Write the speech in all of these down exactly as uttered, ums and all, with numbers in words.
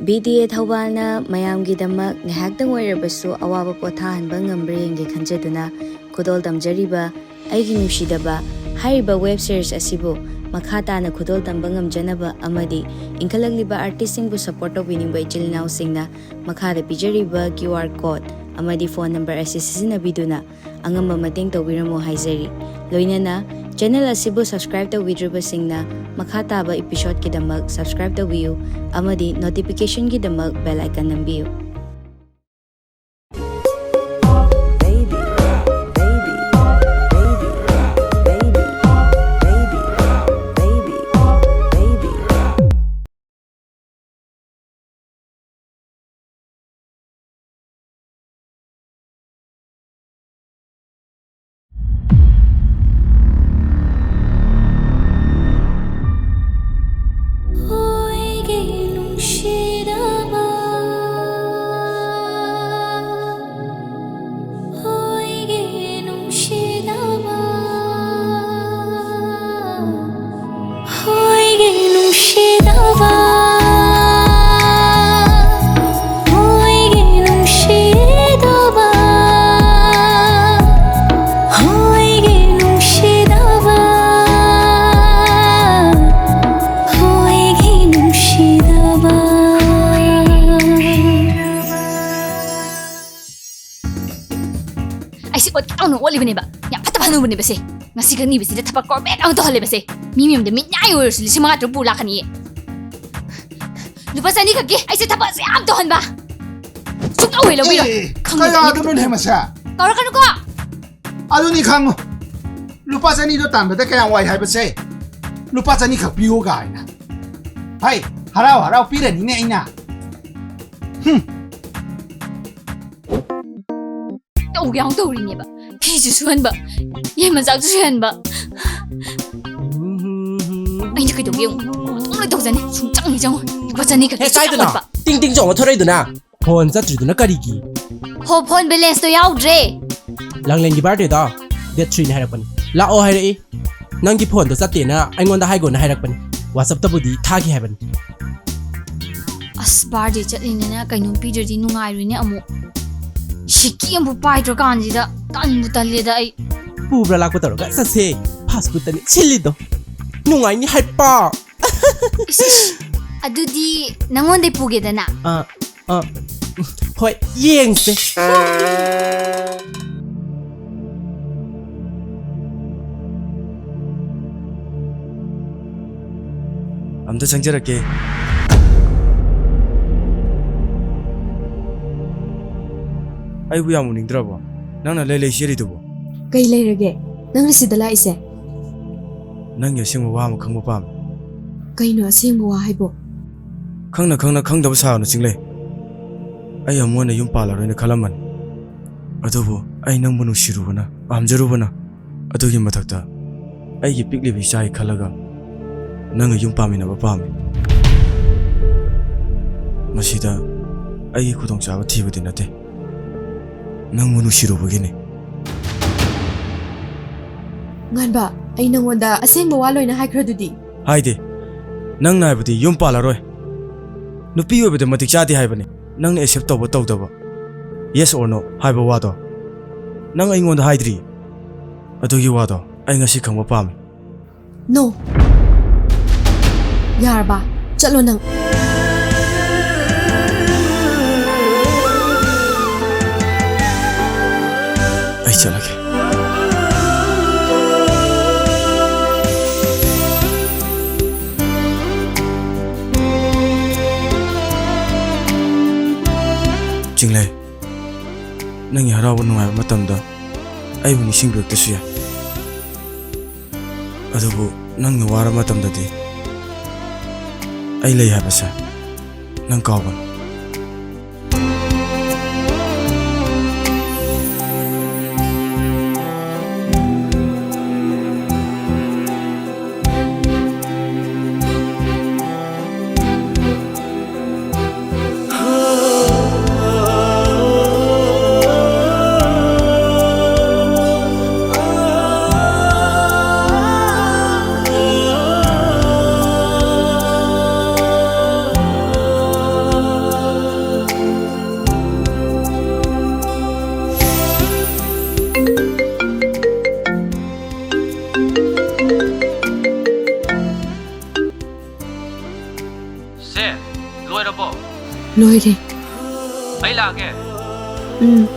B T A ꯊꯧꯕꯥꯜꯅ ꯃꯌꯥꯝꯒꯤꯗꯃꯛ ꯉꯥꯏꯍꯥꯛꯇꯪ ꯑꯣꯏꯔꯕꯁꯨ ꯑꯋꯥꯕ ꯄꯣꯊꯥꯍꯟꯕ ꯉꯝꯕ꯭ꯔꯥ ꯌꯦꯡꯒꯦ ꯈꯟꯖꯗꯨꯅ ꯈꯨꯗꯣꯜ ꯇꯝꯖꯔꯤꯕ ꯑꯩꯒꯤ ꯅꯨꯡꯁꯤꯗꯕ ꯍꯥꯏꯔꯤꯕ ꯋꯦꯕ ꯁꯤꯔꯤꯁ ꯑꯁꯤꯕꯨ ꯃꯈꯥ ꯇꯥꯅ ꯈꯨꯗꯣꯜ ꯇꯝꯕ ꯉꯝꯖꯅꯕ ꯑꯃꯗꯤ ꯏꯟꯈꯠꯂꯛꯂꯤꯕ ꯑꯥꯔꯇꯤꯁꯁꯤꯡꯕꯨ ꯁꯞꯄꯣꯔꯠ ꯇꯧꯕꯤꯅꯤꯡꯕ ꯏꯆꯤꯜ ꯏꯅꯥꯎꯁꯤꯡꯅ ꯃꯈꯥꯗ ꯄꯤꯖꯔꯤꯕ ꯀ꯭ꯌꯨ ꯑꯥꯔ ꯀꯣꯗ ꯑꯃꯗꯤ ꯐꯣꯟ ꯅꯝꯕꯔ ꯑꯁꯤ ꯁꯤꯖꯤꯟꯅꯕꯤꯗꯨꯅ ꯑꯉꯝꯕ ꯃꯇꯦꯡ ꯇꯧꯕꯤꯔꯝꯃꯨ ꯍꯥꯏꯖꯔꯤ꯫ ꯂꯣꯏꯅꯅ ꯆꯦꯅꯦꯜ ꯑꯁꯤꯕꯨ ꯁꯕꯁꯀ꯭ꯔꯥꯏꯕ ꯇꯧꯕꯤꯗ꯭ꯔꯤꯕꯁꯤꯡꯅ ꯃꯈꯥ ꯇꯥꯕ ꯏꯄꯤꯁꯣꯗꯀꯤꯗꯃꯛ ꯁꯕꯁꯀ꯭ꯔꯥꯏꯕ ꯇꯧꯕꯤꯌꯨ ꯑꯃꯗꯤ ꯅꯣꯇꯤꯐꯤꯀꯦꯁꯟꯒꯤꯗꯃꯛ ꯕꯦꯜ ꯑꯥꯏꯀꯟ ꯅꯝꯕꯤꯌꯨ꯫ ꯑꯩꯁꯦ ꯑꯣꯠꯀꯦ ꯇꯧꯅ ꯑꯣꯠꯂꯤꯕꯅꯦꯕ꯫ ꯌꯥꯝ ꯐꯠꯇꯕ ꯍꯅꯨꯕꯅꯦꯕ ꯁꯦ꯫ ꯉꯁꯤ ꯈꯛ ꯅꯤꯕꯁꯤꯗ ꯊꯕꯛ ꯀꯣꯔꯕꯦꯠ ꯑꯃ ꯇꯧꯍꯜꯂꯦꯕ ꯁꯦ꯫ ꯃꯤ ꯃꯌꯨꯝꯗ ꯃꯤꯠ ꯅꯥꯏ ꯑꯣꯏꯔꯁꯨ ꯂꯤꯁꯤꯡ ꯃꯉꯥ ꯇꯔꯨꯛ ꯄꯨ ꯂꯥꯛꯀꯅꯤꯌꯦ꯫ ꯂꯨꯄꯥ ꯆꯅꯤ ꯈꯛꯀꯤ ꯑꯩꯁꯦ ꯊꯕꯛꯁꯦ ꯌꯥꯝ ꯇꯧꯍꯟꯕ꯫ ꯁꯨꯡꯇꯧ ꯍꯦꯛ ꯂꯧꯕꯤꯔꯣꯏ꯫ ꯑꯦ, ꯈꯪꯗꯦ, ꯑꯩꯅ ꯀꯌꯥꯗꯅꯣꯅꯦ ꯃꯁꯦ? ꯀꯧꯔꯛꯀꯅꯨꯀꯣ꯫ ꯑꯗꯨꯅꯤ ꯈꯪꯉꯨ꯫ ꯂꯨꯄꯥ ꯆꯅꯤꯗꯣ ꯇꯥꯟꯕꯗ ꯀꯌꯥꯝ ꯋꯥꯏ ꯍꯥꯏꯕꯁꯦ꯫ ꯂꯨꯄꯥ ꯆꯅꯤ ꯈꯛ ꯄꯤꯌꯨ ꯀꯥꯏꯅ꯫ ꯍꯩ, ꯍꯔꯥꯎ ꯍꯔꯥꯎ ꯄꯤꯔꯅꯤꯅꯦ ꯑꯩꯅ꯫ ꯍꯨꯝ꯫ ꯇꯧꯒꯦ ꯌꯥꯎꯅ ꯇꯧꯔꯤꯅꯦꯕ꯫ ꯐꯤꯁꯨ ꯁꯨꯍꯟꯕ, ꯌꯦꯟ ꯃꯆꯥꯛꯁꯨ ꯁꯨꯍꯟꯕ꯫ ꯑꯩꯅ ꯀꯩꯗꯧꯒꯦ ꯌꯦꯡꯉꯨ꯫ ꯑꯗꯨꯝ ꯂꯣꯏ ꯇꯧꯖꯅꯤ꯫ ꯁꯨꯡꯆꯪ ꯍꯦꯛ ꯆꯪꯉꯣꯏ꯫ ꯂꯨꯄꯥ ꯆꯅꯤ ꯈꯛꯀꯤ ꯍꯦ, ꯆꯥꯏꯗꯅ꯫ ꯆꯥꯎꯈꯠꯄ꯫ ꯇꯤꯡ ꯇꯤꯡ ꯆꯣꯡꯉ ꯊꯣꯔꯛꯏꯗꯨꯅ꯫ ꯐꯣꯟ ꯆꯠꯇ꯭ꯔꯤꯗꯨꯅ ꯀꯔꯤꯒꯤ? ꯍꯣ, ꯐꯣꯟ ꯕꯦꯂꯦꯟꯁꯇꯣ ꯌꯥꯎꯗ꯭ꯔꯦ꯫ ꯂꯥꯡꯂꯦꯟꯒꯤ ꯕꯥꯔꯗꯦꯗꯣ ꯗꯦꯠ ꯊ꯭ꯔꯤꯅꯤ ꯍꯥꯏꯔꯛꯄꯅꯤ꯫ ꯂꯥꯛꯑꯣ ꯍꯥꯏꯔꯛꯏ꯫ ꯅꯪꯒꯤ ꯐꯣꯟꯗꯣ ꯆꯠꯇꯦꯅ ꯑꯩꯉꯣꯟꯗ ꯍꯥꯏꯒꯣꯅ ꯍꯥꯏꯔꯛꯄꯅꯤ꯫ ꯋꯥꯆꯞꯇꯕꯨꯗꯤ ꯊꯥꯈꯤ ꯍꯥꯏꯕꯅꯤ꯫ ꯑꯁ, ꯕꯥꯔꯗꯦ ꯆꯠꯂꯤꯅꯤꯅ ꯀꯩꯅꯣꯝ ꯄꯤꯗ꯭ꯔꯗꯤ ꯅꯨꯡꯉꯥꯏꯔꯣꯏꯅꯦ ꯑꯃꯨꯛ꯫ ꯁꯤꯀꯤ ꯑꯃꯕꯨ ꯄꯥꯏꯗ꯭ꯔꯀꯥꯟꯁꯤꯗ ꯇꯟꯕꯨ ꯇꯜꯂꯦꯗ ꯑꯩ꯫ ꯄꯨꯕ꯭ꯔꯥ ꯂꯥꯛꯄ ꯇꯧꯔꯒ ꯆꯠꯁꯦ꯫ ꯐꯥꯁ ꯐꯨꯗꯇꯅꯤ ꯁꯤꯜꯂꯤꯗꯣ꯫ ꯅꯨꯡꯉꯥꯏꯅꯤ ꯍꯥꯏꯄ꯫ ꯏꯁ, ꯏꯁ, ꯑꯗꯨꯗꯤ ꯅꯪꯉꯣꯟꯗꯩ ꯄꯨꯒꯦꯗꯅ꯫ ꯑꯥ, ꯑꯥ, ꯍꯣꯏ, ꯌꯦꯡꯁꯦ꯫ ꯑꯝꯇ ꯆꯪꯖꯔꯛꯀꯦ꯫ ꯑꯩꯕꯨ ꯌꯥꯝ ꯎꯅꯤꯡꯗ꯭ꯔꯕꯣ? ꯅꯪꯅ ꯂꯩ ꯂꯩ ꯆꯦꯜꯂꯤꯗꯨꯕꯨ? ꯀꯩ ꯂꯩꯔꯒꯦ? ꯅꯪꯅ ꯁꯤꯗ ꯂꯥꯛꯏꯁꯦ? ꯅꯪꯒꯤ ꯑꯁꯦꯡꯕ ꯋꯥ ꯑꯃ ꯈꯪꯕ ꯄꯥꯝꯃꯤ꯫ ꯀꯩꯅꯣ ꯑꯁꯦꯡꯕ ꯋꯥ ꯍꯥꯏꯕꯣ? ꯈꯪꯅ ꯈꯪꯅ ꯈꯪꯗꯕ ꯁꯥꯒꯅꯨ, ꯆꯤꯡꯂꯩ꯫ ꯑꯩ ꯑꯃꯨꯛ ꯍꯟꯅ ꯌꯨꯝ ꯄꯥꯜꯂꯔꯣꯏꯅ ꯈꯜꯂꯝꯕꯅꯤ꯫ ꯑꯗꯨꯕꯨ ꯑꯩ ꯅꯪꯕꯨ ꯅꯨꯡꯁꯤꯔꯨꯕꯅ, ꯄꯥꯝꯖꯔꯨꯕꯅ, ꯑꯗꯨꯒꯤ ꯃꯊꯛꯇ ꯑꯩꯒꯤ ꯄꯤꯛꯂꯤꯕ ꯏꯆꯥꯒꯤ ꯈꯜꯂꯒ ꯅꯪꯒ ꯌꯨꯝ ꯄꯥꯟꯃꯤꯟꯅꯕ ꯄꯥꯝꯃꯤ꯫ ꯃꯁꯤꯗ ꯑꯩꯒꯤ ꯈꯨꯗꯣꯡꯆꯥꯕ ꯊꯤꯕꯗꯤ ꯅꯠꯇꯦ, ꯅꯪꯕꯨ ꯅꯨꯡꯁꯤꯔꯨꯕꯒꯤꯅꯤ꯫ ꯉꯥꯟꯕ, ꯑꯩ ꯅꯪꯉꯣꯟꯗ ꯑꯁꯦꯡꯕ ꯋꯥ ꯂꯣꯏꯅ ꯍꯥꯏꯈ꯭ꯔꯗꯨꯗꯤ꯫ ꯍꯥꯏꯗꯦ꯫ ꯅꯪꯅ ꯍꯥꯏꯕꯗꯤ ꯌꯨꯝ ꯄꯥꯜꯂꯔꯣꯏ, ꯅꯨꯄꯤ ꯑꯣꯏꯕꯗ ꯃꯇꯤꯛ ꯆꯥꯗꯦ ꯍꯥꯏꯕꯅꯤ꯫ ꯅꯪꯅ accept ꯇꯧꯕ ꯇꯧꯗꯕ, yes or no ꯍꯥꯏꯕ ꯋꯥꯗꯣ ꯅꯪ ꯑꯩꯉꯣꯟꯗ ꯍꯥꯏꯗ꯭ꯔꯤ꯫ ꯑꯗꯨꯒꯤ ꯋꯥꯗꯣ ꯑꯩ ꯉꯁꯤ ꯈꯪꯕ ꯄꯥꯝꯃꯤ꯫ No꯫ ꯌꯥꯔꯕ? ꯆꯠꯂꯣ ꯅꯪ꯫ ꯑꯩ ꯆꯠꯂꯒꯦ꯫ ꯆꯤꯡꯂꯩ, ꯅꯪꯒꯤ ꯍꯔꯥꯎꯕ ꯅꯨꯡꯉꯥꯏꯕ ꯃꯇꯝꯗ ꯑꯩꯕꯨ ꯅꯤꯡꯁꯤꯡꯕꯤꯔꯛꯇꯁꯨ ꯌꯥꯏ, ꯑꯗꯨꯕꯨ ꯅꯪꯅ ꯋꯥꯔꯕ ꯃꯇꯝꯗꯗꯤ ꯑꯩ ꯂꯩ ꯍꯥꯏꯕꯁꯦ ꯅꯪ ꯀꯥꯎꯒꯅꯨ꯫ ꯂꯣꯏꯔꯕꯣ? ꯂꯣꯏꯔꯦ꯫ ꯑꯩ ꯂꯥꯛꯑꯒꯦ꯫ ꯎꯝ꯫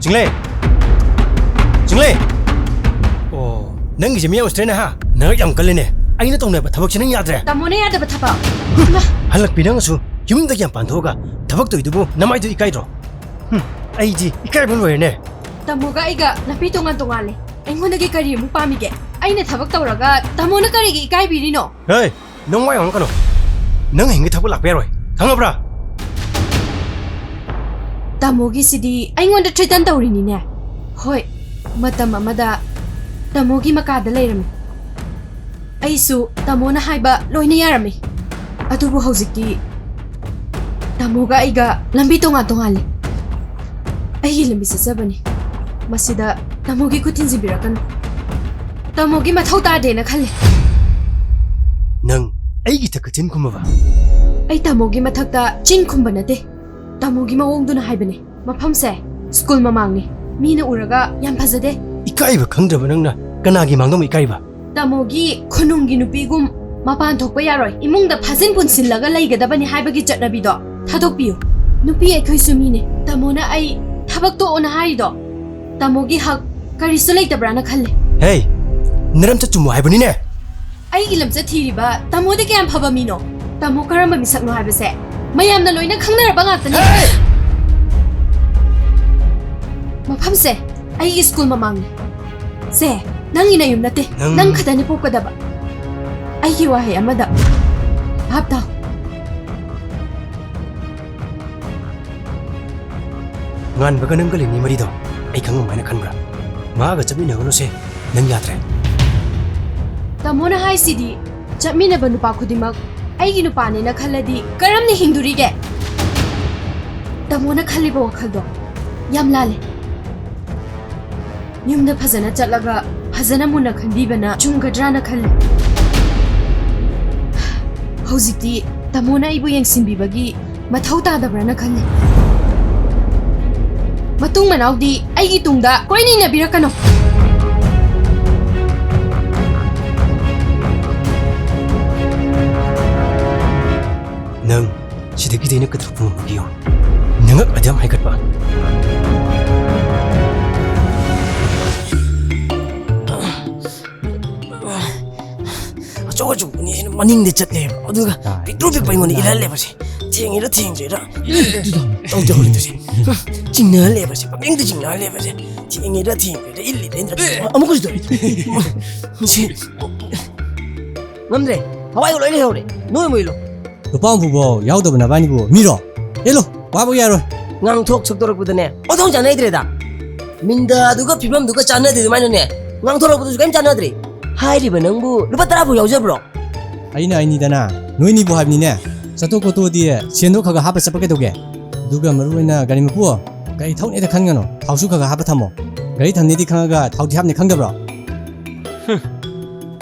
ꯆꯤꯡꯂꯩ! ꯆꯤꯡꯂꯩ! ꯑꯣ, ꯅꯪꯒꯤꯁꯦ ꯃꯤ ꯎꯁꯤꯠꯇ꯭ꯔꯦꯅꯦ ꯍꯥ? ꯅꯔꯛ ꯌꯥꯝ ꯀꯜꯂꯤꯅꯦ꯫ ꯑꯩꯅ ꯇꯧꯅꯕ ꯊꯕꯛꯁꯦ ꯅꯪ ꯌꯥꯗ꯭ꯔꯦ꯫ ꯇꯥꯃꯣꯅ ꯌꯥꯗꯕ ꯊꯕꯛ꯫ ꯏꯃꯥ! ꯍꯜꯂꯛꯄꯤ ꯅꯪꯁꯨ ꯌꯨꯝꯗꯒꯤ ꯌꯥꯝ ꯄꯥꯟꯊꯣꯛꯑꯒ ꯊꯕꯛ ꯇꯧꯔꯤꯗꯨꯕꯨ ꯅꯃꯥꯏꯗꯨ ꯏꯀꯥꯏꯗ꯭ꯔꯣ? ꯍꯨꯝ, ꯑꯩꯗꯤ ꯏꯀꯥꯏꯕꯅ ꯂꯣꯏꯔꯦꯅꯦ꯫ ꯇꯥꯃꯣꯒ ꯑꯩꯒ ꯂꯝꯕꯤ ꯇꯣꯉꯥꯟ ꯇꯣꯉꯥꯜꯂꯦ꯫ ꯑꯩꯉꯣꯟꯗꯒꯤ ꯀꯔꯤ ꯑꯃꯨꯛ ꯄꯥꯝꯃꯤꯒꯦ? ꯑꯩꯅ ꯊꯕꯛ ꯇꯧꯔꯒ ꯇꯥꯃꯣꯅ ꯀꯔꯤꯒꯤ ꯏꯀꯥꯏꯕꯤꯔꯤꯅꯣ? ꯍꯦ! ꯅꯪ ꯋꯥ ꯌꯥꯝ ꯉꯥꯡꯒꯅꯨ꯫ ꯅꯪ ꯍꯌꯦꯡꯒꯤ ꯊꯕꯛ ꯂꯥꯛꯄ ꯌꯥꯔꯣꯏ꯫ ꯈꯪꯉꯕ꯭ꯔꯥ? ꯇꯥꯃꯣꯒꯤꯁꯤꯗꯤ ꯑꯩꯉꯣꯟꯗ threaten ꯇꯧꯔꯤꯅꯤꯅꯦ꯫ ꯍꯣꯏ, ꯃꯇꯝ ꯑꯃꯗ ꯇꯥꯃꯣꯒꯤ ꯃꯀꯥꯗ ꯂꯩꯔꯝꯃꯤ꯫ ꯑꯩꯁꯨ ꯇꯥꯃꯣꯅ ꯍꯥꯏꯕ ꯂꯣꯏꯅ ꯌꯥꯔꯝꯃꯤ꯫ ꯑꯗꯨꯕꯨ ꯍꯧꯖꯤꯛꯇꯤ ꯇꯥꯃꯣꯒ ꯑꯩꯒ ꯂꯝꯕꯤ ꯇꯣꯉꯥꯟ ꯇꯣꯉꯥꯜꯂꯤ꯫ ꯑꯩꯒꯤ ꯂꯝꯕꯤ ꯆꯠꯆꯕꯅꯤ꯫ ꯃꯁꯤꯗ ꯇꯥꯃꯣꯒꯤ ꯈꯨꯠ ꯊꯤꯟꯖꯤꯟꯕꯤꯔꯛꯀꯅꯨ꯫ ꯇꯥꯃꯣꯒꯤ ꯃꯊꯧ ꯇꯥꯗꯦꯅ ꯈꯜꯂꯤ꯫ ꯅꯪ ꯑꯩꯒꯤ ꯏꯊꯛꯇ ꯆꯤꯟ ꯈꯨꯝꯃꯕ? ꯑꯩ ꯇꯥꯃꯣꯒꯤ ꯃꯊꯛꯇ ꯆꯤꯟ ꯈꯨꯝꯕ ꯅꯠꯇꯦ꯫ ꯇꯥꯃꯣꯒꯤ ꯃꯑꯣꯡꯗꯨꯅ ꯍꯥꯏꯕꯅꯦ꯫ ꯃꯐꯝꯁꯦ ꯁ꯭ꯀꯨꯜ ꯃꯃꯥꯡꯅꯤ꯫ ꯃꯤꯅ ꯎꯔꯒ ꯌꯥꯝ ꯐꯖꯗꯦ꯫ ꯏꯀꯥꯏꯕ ꯈꯪꯗ꯭ꯔꯕ ꯅꯪꯅ ꯀꯅꯥꯒꯤ ꯃꯥꯡꯗ ꯑꯃꯨꯛ ꯏꯀꯥꯏꯕ? ꯇꯥꯃꯣꯒꯤ ꯈꯨꯅꯨꯡꯒꯤ ꯅꯨꯄꯤꯒꯨꯝ ꯃꯄꯥꯟ ꯊꯣꯛꯄ ꯌꯥꯔꯣꯏ, ꯏꯃꯨꯡꯗ ꯐꯥꯖꯤꯟ ꯄꯨꯟꯁꯤꯜꯂꯒ ꯂꯩꯒꯗꯕꯅꯤ ꯍꯥꯏꯕꯒꯤ ꯆꯠꯅꯕꯤꯗꯣ ꯊꯥꯗꯣꯛꯄꯤꯌꯨ꯫ ꯅꯨꯄꯤ ꯑꯩꯈꯣꯏꯁꯨ ꯃꯤꯅꯤ꯫ ꯇꯥꯃꯣꯅ ꯑꯩ ꯊꯕꯛ ꯇꯣꯛꯑꯣꯅ ꯍꯥꯏꯔꯤꯗꯣ ꯇꯥꯃꯣꯒꯤ ꯍꯛ ꯀꯔꯤꯁꯨ ꯂꯩꯇꯕ꯭ꯔꯥꯅ ꯈꯜꯂꯦ꯫ ꯍꯦ, ꯅꯔꯝꯆꯠ ꯆꯨꯝꯃꯣ ꯍꯥꯏꯕꯅꯤꯅꯦ꯫ ꯑꯩꯒꯤ ꯂꯝꯆꯠ ꯊꯤꯔꯤꯕ ꯇꯥꯃꯣꯗꯤ ꯀꯌꯥꯝ ꯐꯕ ꯃꯤꯅꯣ? ꯇꯥꯃꯣ ꯀꯔꯝꯕ ꯃꯤꯁꯛꯅꯣ ꯍꯥꯏꯕꯁꯦ ꯃꯌꯥꯝꯅ ꯂꯣꯏꯅ ꯈꯪꯅꯔꯕ ꯉꯥꯛꯇꯅꯤ꯫ ꯍꯦ! ꯃꯐꯝꯁꯦ ꯑꯩꯒꯤ ꯁ꯭ꯀꯨꯜ ꯃꯃꯥꯡꯅꯤ꯫ ꯁꯦ, ꯅꯪꯒꯤ ꯅꯌꯨꯝ ꯅꯠꯇꯦ꯫ ꯅꯪ ꯅꯪ ꯈꯛꯇꯅꯤ ꯄꯣꯛꯀꯗꯕ꯫ ꯑꯩꯒꯤ ꯋꯥꯍꯩ ꯑꯃꯗ ꯚꯥꯞ ꯇꯥꯎ꯫ ꯉꯥꯟꯕꯒ ꯅꯪꯒ ꯂꯩꯅꯤ ꯃꯔꯤꯗꯣ ꯑꯩ ꯈꯪꯉꯝ ꯍꯥꯏꯅ ꯈꯟꯕ꯭ꯔꯥ? ꯃꯥꯒ ꯆꯠꯃꯤꯟꯅꯒꯅꯨꯁꯦ, ꯅꯪ ꯌꯥꯗ꯭ꯔꯦ꯫ ꯇꯥꯃꯣꯅ ꯍꯥꯏꯁꯤꯗꯤ ꯆꯠꯃꯤꯟꯅꯕ ꯅꯨꯄꯥ ꯈꯨꯗꯤꯡꯃꯛ ꯑꯩꯒꯤ ꯅꯨꯄꯥꯅꯦꯅ ꯈꯜꯂꯗꯤ ꯀꯔꯝꯅ ꯍꯤꯡꯗꯣꯔꯤꯒꯦ? ꯇꯥꯃꯣꯅ ꯈꯜꯂꯤꯕ ꯋꯥꯈꯜꯗꯣ ꯌꯥꯝ ꯂꯥꯜꯂꯦ꯫ ꯌꯨꯝꯗ ꯐꯖꯅ ꯆꯠꯂꯒ ꯐꯖꯅ ꯃꯨꯟꯅ ꯈꯟꯕꯤꯕꯅ ꯆꯨꯝꯒꯗ꯭ꯔꯥꯅ ꯈꯜꯂꯤ꯫ ꯍꯧꯖꯤꯛꯇꯤ ꯇꯥꯃꯣꯅ ꯑꯩꯕꯨ ꯌꯦꯡꯁꯤꯟꯕꯤꯕꯒꯤ ꯃꯊꯧ ꯇꯥꯗꯕ꯭ꯔꯥꯅ ꯈꯜꯂꯤ꯫ ꯃꯇꯨꯡ ꯃꯅꯥꯎꯗꯤ ꯑꯩꯒꯤ ꯇꯨꯡꯗ ꯀꯣꯏꯅ ꯏꯟꯅꯕꯤꯔꯛꯀꯅꯨ꯫ ꯅꯪ ꯁꯤꯗꯒꯤꯗꯤ ꯑꯩꯅ ꯀꯗ꯭ꯔ ꯄꯨꯝꯕꯒꯤ ꯌꯦꯡꯉꯨ꯫ ꯅꯉꯛ ꯑꯗꯨ ꯌꯥꯝ ꯍꯥꯏꯒꯠꯄ꯫ ꯑꯆꯧ ꯑꯆꯧꯕꯅꯤ ꯁꯤꯅ ꯃꯅꯤꯡꯗ ꯆꯠꯂꯦꯕ, ꯑꯗꯨꯒ ꯇꯥꯏ꯫ ꯄꯤꯛꯇ꯭ꯔꯨ ꯄꯤꯛꯄ ꯑꯩꯉꯣꯟꯗ ꯏꯜꯍꯜꯂꯦꯕ ꯁꯦ꯫ ꯊꯦꯡꯉꯤꯔ ꯊꯦꯡꯗ꯭ꯔꯤꯔ ꯇꯧ ꯇꯧꯔꯤꯗꯨꯁꯦ꯫ ꯆꯤꯡꯅꯍꯜꯂꯦꯕ ꯁꯦ, ꯄꯛꯂꯦꯡꯗ ꯆꯤꯡꯅꯍꯜꯂꯦꯕ ꯁꯦ꯫ ꯊꯦꯡꯉꯤꯔ ꯊꯦꯡꯗ꯭ꯔꯤꯔ ꯏꯜꯂꯤꯔ ꯏꯟꯗ꯭ꯔ ꯑꯃꯨꯛꯀꯁꯨ ꯇꯧꯔꯤ꯫ ꯁꯤ ꯉꯝꯗ꯭ꯔꯦ꯫ ꯊꯋꯥꯏꯒ ꯂꯣꯏ ꯂꯩꯍꯧꯔꯦ꯫ ꯅꯣꯏ ꯑꯃꯨꯛ ꯏꯜꯂꯣ꯫ ꯂꯨꯄꯥ ꯍꯨꯝꯐꯨ ꯐꯥꯎ ꯌꯥꯎꯗꯕ ꯅꯕꯥꯅꯤꯕꯨ ꯃꯤꯔꯣ? ꯏꯜꯂꯣ, ꯋꯥꯕ ꯌꯥꯔꯣꯏ꯫ ꯉꯥꯡꯊꯣꯛ ꯁꯛꯇꯣꯔꯛꯄꯗꯅꯦ ꯃꯊꯧ ꯆꯥꯅꯗ꯭ꯔꯦꯗ꯫ ꯃꯤꯟꯗꯥꯗꯨꯒ ꯐꯤꯕꯝꯗꯨꯒ ꯆꯥꯟꯅꯗꯦ ꯑꯗꯨꯃꯥꯏꯅꯅꯦ꯫ ꯉꯥꯡꯊꯣꯔꯛꯄꯗꯨꯁꯨ ꯀꯔꯤꯝ ꯆꯥꯟꯅꯗ꯭ꯔꯦ꯫ ꯍꯥꯏꯔꯤꯕ ꯅꯪꯕꯨ ꯂꯨꯄꯥ ꯇꯔꯥ ꯐꯥꯎ ꯌꯥꯎꯖꯕ꯭ꯔꯣ? ꯑꯩꯅ ꯑꯩꯅꯤꯗꯅ, ꯅꯣꯏꯅꯤꯕꯨ ꯍꯥꯏꯕꯅꯤꯅꯦ꯫ ꯆꯠꯊꯣꯛ ꯈꯣꯠꯇꯣꯛꯑꯗꯤ ꯁꯦꯟꯗꯣ ꯈꯔ ꯈꯔ ꯍꯥꯞꯄ ꯆꯠꯄ ꯀꯩꯗꯧꯒꯦ? ꯑꯗꯨꯒ ꯃꯔꯨ ꯑꯣꯏꯅ ꯒꯥꯔꯤ ꯃꯄꯨ, ꯒꯥꯔꯤ ꯊꯧꯅꯦꯗ ꯈꯟꯒꯅꯨ, ꯊꯥꯎꯁꯨ ꯈꯔ ꯈꯔ ꯍꯥꯞꯄ ꯊꯝꯃꯣ꯫ ꯒꯥꯔꯤ ꯊꯝꯅꯦꯗꯤ ꯈꯪꯉꯒ ꯊꯥꯎꯗꯤ ꯍꯥꯞꯅꯦ ꯈꯪꯗꯕ꯭ꯔꯣ?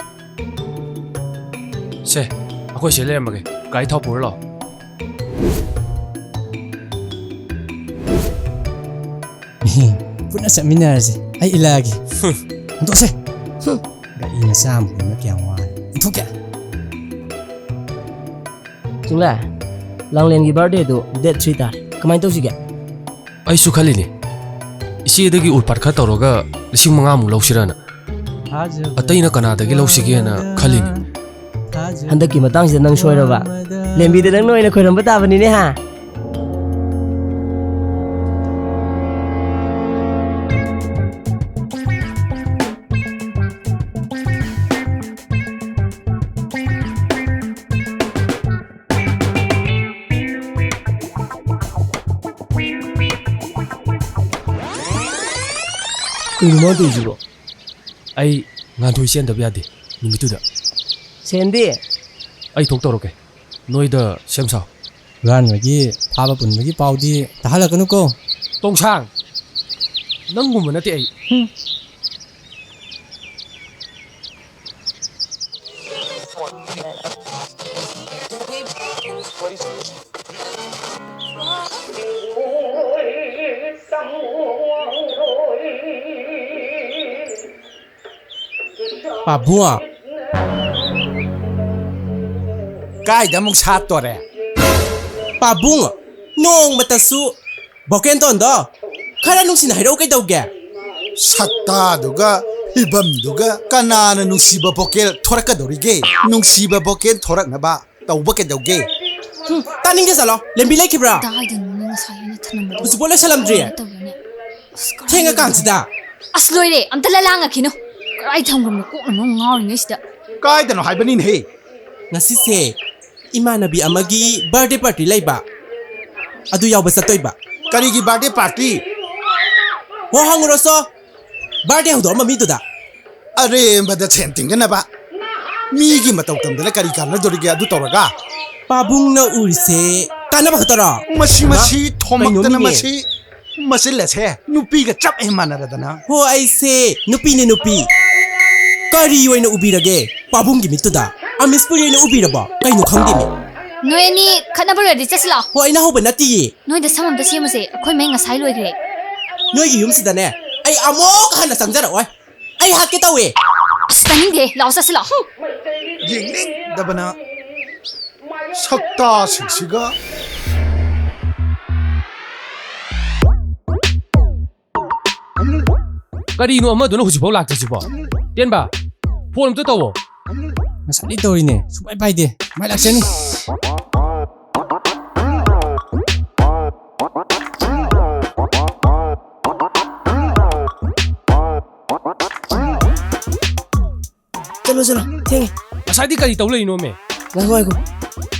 ꯁꯦ, ꯑꯩꯈꯣꯏ ꯁꯤ ꯂꯩꯔꯝꯃꯒꯦ, ꯒꯥꯔꯤ ꯊꯥꯎ ꯄꯨꯔ ꯂꯥꯛꯑꯣ꯫ ꯄꯨꯟꯅ ꯆꯠꯃꯤꯟꯅꯔꯁꯦ, ꯑꯩ ꯏꯜꯂꯛꯑꯒꯦ꯫ ꯍꯨꯝ꯫ ꯍꯨꯟꯗꯣꯛꯁꯦ꯫ ꯍꯨꯝ꯫ ꯒꯥꯔꯤ ꯃꯆꯥ ꯑꯃ ꯄꯨꯟꯕ ꯀꯌꯥꯝ ꯋꯥꯔꯦ꯫ ꯏꯟꯊꯣꯛꯀꯦ꯫ ꯆꯤꯡꯂꯥꯏ, ꯂꯥꯡꯂꯦꯟꯒꯤ ꯕꯥꯔꯗꯦꯗꯨ ꯗꯦꯠ ꯊ꯭ꯔꯤ ꯇꯥꯔꯦ꯫ ꯀꯃꯥꯏꯅ ꯇꯧꯁꯤꯒꯦ? ꯑꯩꯁꯨ ꯈꯜꯂꯤꯅꯦ꯫ ꯏꯆꯦꯗꯒꯤ ꯎꯔꯄꯥꯠ ꯈꯔ ꯇꯧꯔꯒ ꯂꯤꯁꯤꯡ ꯃꯉꯥꯃꯨꯛ ꯂꯧꯁꯤꯔꯅ꯫ ꯑꯇꯩꯅ ꯀꯅꯥꯗꯒꯤ ꯂꯧꯁꯤꯒꯦꯅ ꯈꯜꯂꯤꯅꯤ꯫ ꯍꯟꯗꯛꯀꯤ ꯃꯇꯥꯡꯁꯤꯗ ꯅꯪ ꯁꯣꯏꯔꯕ? ꯂꯦꯝꯕꯤꯗ ꯅꯪꯅ ꯑꯣꯏꯅ ꯈꯣꯏꯔꯝꯕ ꯇꯥꯕꯅꯤꯅꯦ ꯍꯥ? ꯀꯩꯅꯣ ꯃꯥ ꯇꯧꯔꯤꯁꯤꯕꯣ? ꯑꯩ ꯉꯥꯟꯊꯣꯏ ꯆꯦꯟꯗꯕ ꯌꯥꯗꯦ ꯅꯨꯃꯤꯠꯇꯨꯗ꯫ ꯁꯦꯟꯗꯤ? ꯑꯩ ꯊꯣꯛ ꯇꯧꯔꯛꯀꯦ꯫ ꯅꯣꯏꯗ ꯁꯦꯝ ꯁꯥꯎ꯫ ꯍꯨꯔꯥꯟꯕꯒꯤ ꯐꯥꯕ ꯄꯨꯟꯕꯒꯤ ꯄꯥꯎꯗꯤ ꯇꯥꯍꯜꯂꯛꯀꯅꯨꯀꯣ꯫ ꯇꯣꯡꯁꯥꯡ! ꯅꯪꯒꯨꯝꯕ ꯅꯠꯇꯦ ꯑꯩ꯫ ꯍꯨꯝ꯫ ꯄꯥꯕꯨꯡ꯫ ꯀꯥꯏꯗ ꯑꯃꯨꯛ ꯁꯥꯠꯇꯣꯔꯦ? ꯄꯥꯕꯨꯡ, ꯅꯣꯡꯃꯇꯁꯨ ꯚꯣꯀꯦꯟ ꯇꯣꯟꯗꯣ ꯈꯔ ꯅꯨꯡꯁꯤꯅ ꯍꯥꯏꯔꯛꯎ ꯀꯩꯗꯧꯒꯦ? ꯁꯛꯇꯥꯗꯨꯒ ꯐꯤꯕꯝꯗꯨꯒ ꯀꯅꯥꯅ ꯅꯨꯡꯁꯤꯕ ꯚꯣꯀꯦꯜ ꯊꯣꯔꯛꯀꯗꯧꯔꯤꯒꯦ? ꯅꯨꯡꯁꯤꯕ ꯚꯣꯀꯦꯜ ꯊꯣꯔꯛꯅꯕ ꯇꯧꯕ ꯀꯩꯗꯧꯒꯦ? ꯍꯨꯝ, ꯇꯥꯅꯤꯡꯗꯦ ꯆꯠꯂꯣ꯫ ꯂꯦꯝꯕꯤ ꯂꯩꯈꯤꯕ꯭ꯔꯥ? ꯀꯗꯥꯏꯗꯅꯣꯅꯦ ꯉꯁꯥꯏ ꯑꯩꯅ ꯊꯅꯝꯕꯗꯣ? ꯍꯧꯖꯤꯛꯐꯥꯎ ꯂꯣꯏꯁꯜꯂꯝꯗ꯭ꯔꯤ? ꯀꯃꯥꯏꯅ ꯇꯧꯒꯅꯤ? ꯑꯁ, ꯀꯥꯏ ꯊꯦꯡꯉꯀꯥꯟꯁꯤꯗ꯫ ꯑꯁ, ꯂꯣꯏꯔꯦ꯫ ꯑꯝꯇ ꯂꯂꯥꯡꯉꯛꯈꯤꯅꯨ꯫ ꯀꯗꯥꯏ ꯊꯝꯈ꯭ꯔꯕꯅꯣ? ꯀꯣꯛꯅ ꯃꯔꯣꯟ ꯉꯥꯎꯔꯤꯉꯩꯁꯤꯗ꯫ ꯀꯥꯏꯗꯅꯣ ꯍꯥꯏꯕꯅꯤꯅꯦꯍꯦ? ꯉꯁꯤꯁꯦ ꯏꯃꯥꯟꯅꯕꯤ ꯑꯃꯒꯤ ꯕꯥꯔꯗꯦ ꯄꯥꯔꯇꯤ ꯂꯩꯕ꯫ ꯑꯗꯨ ꯌꯥꯎꯕ ꯆꯠꯇꯣꯏꯕ꯫ ꯀꯔꯤꯒꯤ ꯕꯥꯔꯗꯦ ꯄꯥꯔꯇꯤ? ꯍꯣ, ꯍꯪꯉꯨꯔꯣꯁꯣ꯫ ꯕꯥꯔꯗꯦ ꯍꯧꯗꯣꯛꯑꯝꯕ ꯃꯤꯗꯨꯗ꯫ ꯑꯔꯦꯝꯕꯗ ꯁꯦꯟ ꯇꯤꯡꯗꯅꯕ꯫ ꯃꯤꯒꯤ ꯃꯇꯧ ꯇꯝꯗꯅ ꯀꯔꯤ ꯀꯥꯟꯅꯗꯣꯔꯤꯒꯦ ꯑꯗꯨ ꯇꯧꯔꯒ? ꯄꯥꯕꯨꯡꯅ ꯎꯔꯤꯁꯦ ꯀꯥꯟꯅꯕ ꯈꯛꯇꯔꯣ? ꯃꯁꯤ, ꯃꯁꯤ ꯍꯥ? ꯊꯣꯝꯃꯛꯇꯅ ꯀꯩꯅꯣꯃꯤꯅꯦ? ꯃꯁꯤ ꯃꯆꯤꯜ ꯑꯁꯦ ꯅꯨꯄꯤꯒ ꯆꯞ ꯍꯦꯛ ꯃꯥꯟꯅꯔꯗꯅ꯫ ꯍꯣ, ꯑꯩꯁꯦ ꯅꯨꯄꯤꯅꯦ, ꯅꯨꯄꯤ꯫ ꯀꯔꯤ ꯑꯣꯏꯅ ꯎꯕꯤꯔꯒꯦ ꯄꯥꯕꯨꯡꯒꯤ ꯃꯤꯠꯇꯨꯗ? ꯑꯃꯤꯁ ꯄꯨꯔꯤ ꯑꯣꯏꯅ ꯎꯕꯤꯔꯕꯣ? ꯀꯩꯅꯣ ꯈꯪꯗꯦꯅꯦ꯫ ꯅꯣꯏ ꯑꯅꯤ ꯈꯠꯅꯕ ꯂꯣꯏꯔꯗꯤ ꯆꯠꯁꯤ ꯂꯥꯛꯑꯣ꯫ ꯍꯣ, ꯑꯩꯅ ꯍꯧꯕ ꯅꯠꯇꯤꯌꯦ꯫ ꯅꯣꯏꯗ ꯁꯝ ꯑꯝꯇ ꯁꯦꯝꯃꯨꯁꯦ, ꯑꯩꯈꯣꯏ ꯃꯩ ꯉꯁꯥꯏ ꯂꯣꯏꯈ꯭ꯔꯦ꯫ ꯅꯣꯏꯒꯤ ꯌꯨꯝꯁꯤꯗꯅꯦ ꯑꯩ ꯑꯃꯨꯛ ꯍꯟꯅ ꯆꯪꯖꯔꯛꯑꯣꯏ꯫ ꯑꯩ ꯍꯥꯠꯀꯦ ꯇꯧꯋꯦ꯫ ꯑꯁ, ꯇꯥꯅꯤꯡꯗꯦ, ꯂꯥꯛꯑꯣ ꯆꯠꯁꯤ ꯂꯥꯛꯑꯣ꯫ ꯍꯨꯝ꯫ ꯌꯦꯡꯅꯤꯡꯗꯕꯅ ꯁꯛꯇꯥꯁꯤꯡꯁꯤꯒ꯫ ꯀꯔꯤꯅꯣ ꯑꯃꯗꯨꯅ ꯍꯧꯖꯤꯛꯐꯥꯎ ꯂꯥꯛꯇ꯭ꯔꯤꯁꯤꯕꯣ? ꯇꯦꯟꯕ, ꯐꯣꯟ ꯑꯝꯇ ꯇꯧꯋꯣ꯫ ꯉꯁꯥꯏꯗꯩ ꯇꯧꯔꯤꯅꯦ, ꯁꯨꯡꯄꯥꯏ ꯄꯥꯏꯗꯦ꯫ ꯃꯥꯏ ꯂꯥꯛꯆꯅꯤ꯫ ꯆꯠꯂꯣ, ꯆꯠꯂꯣ, ꯊꯦꯡꯉꯦ꯫ ꯉꯁꯥꯏꯗꯤ ꯀꯔꯤ ꯇꯧ ꯂꯩꯅꯣꯃꯦ? ꯉꯥꯏꯈꯣ, ꯉꯥꯏꯈꯣ꯫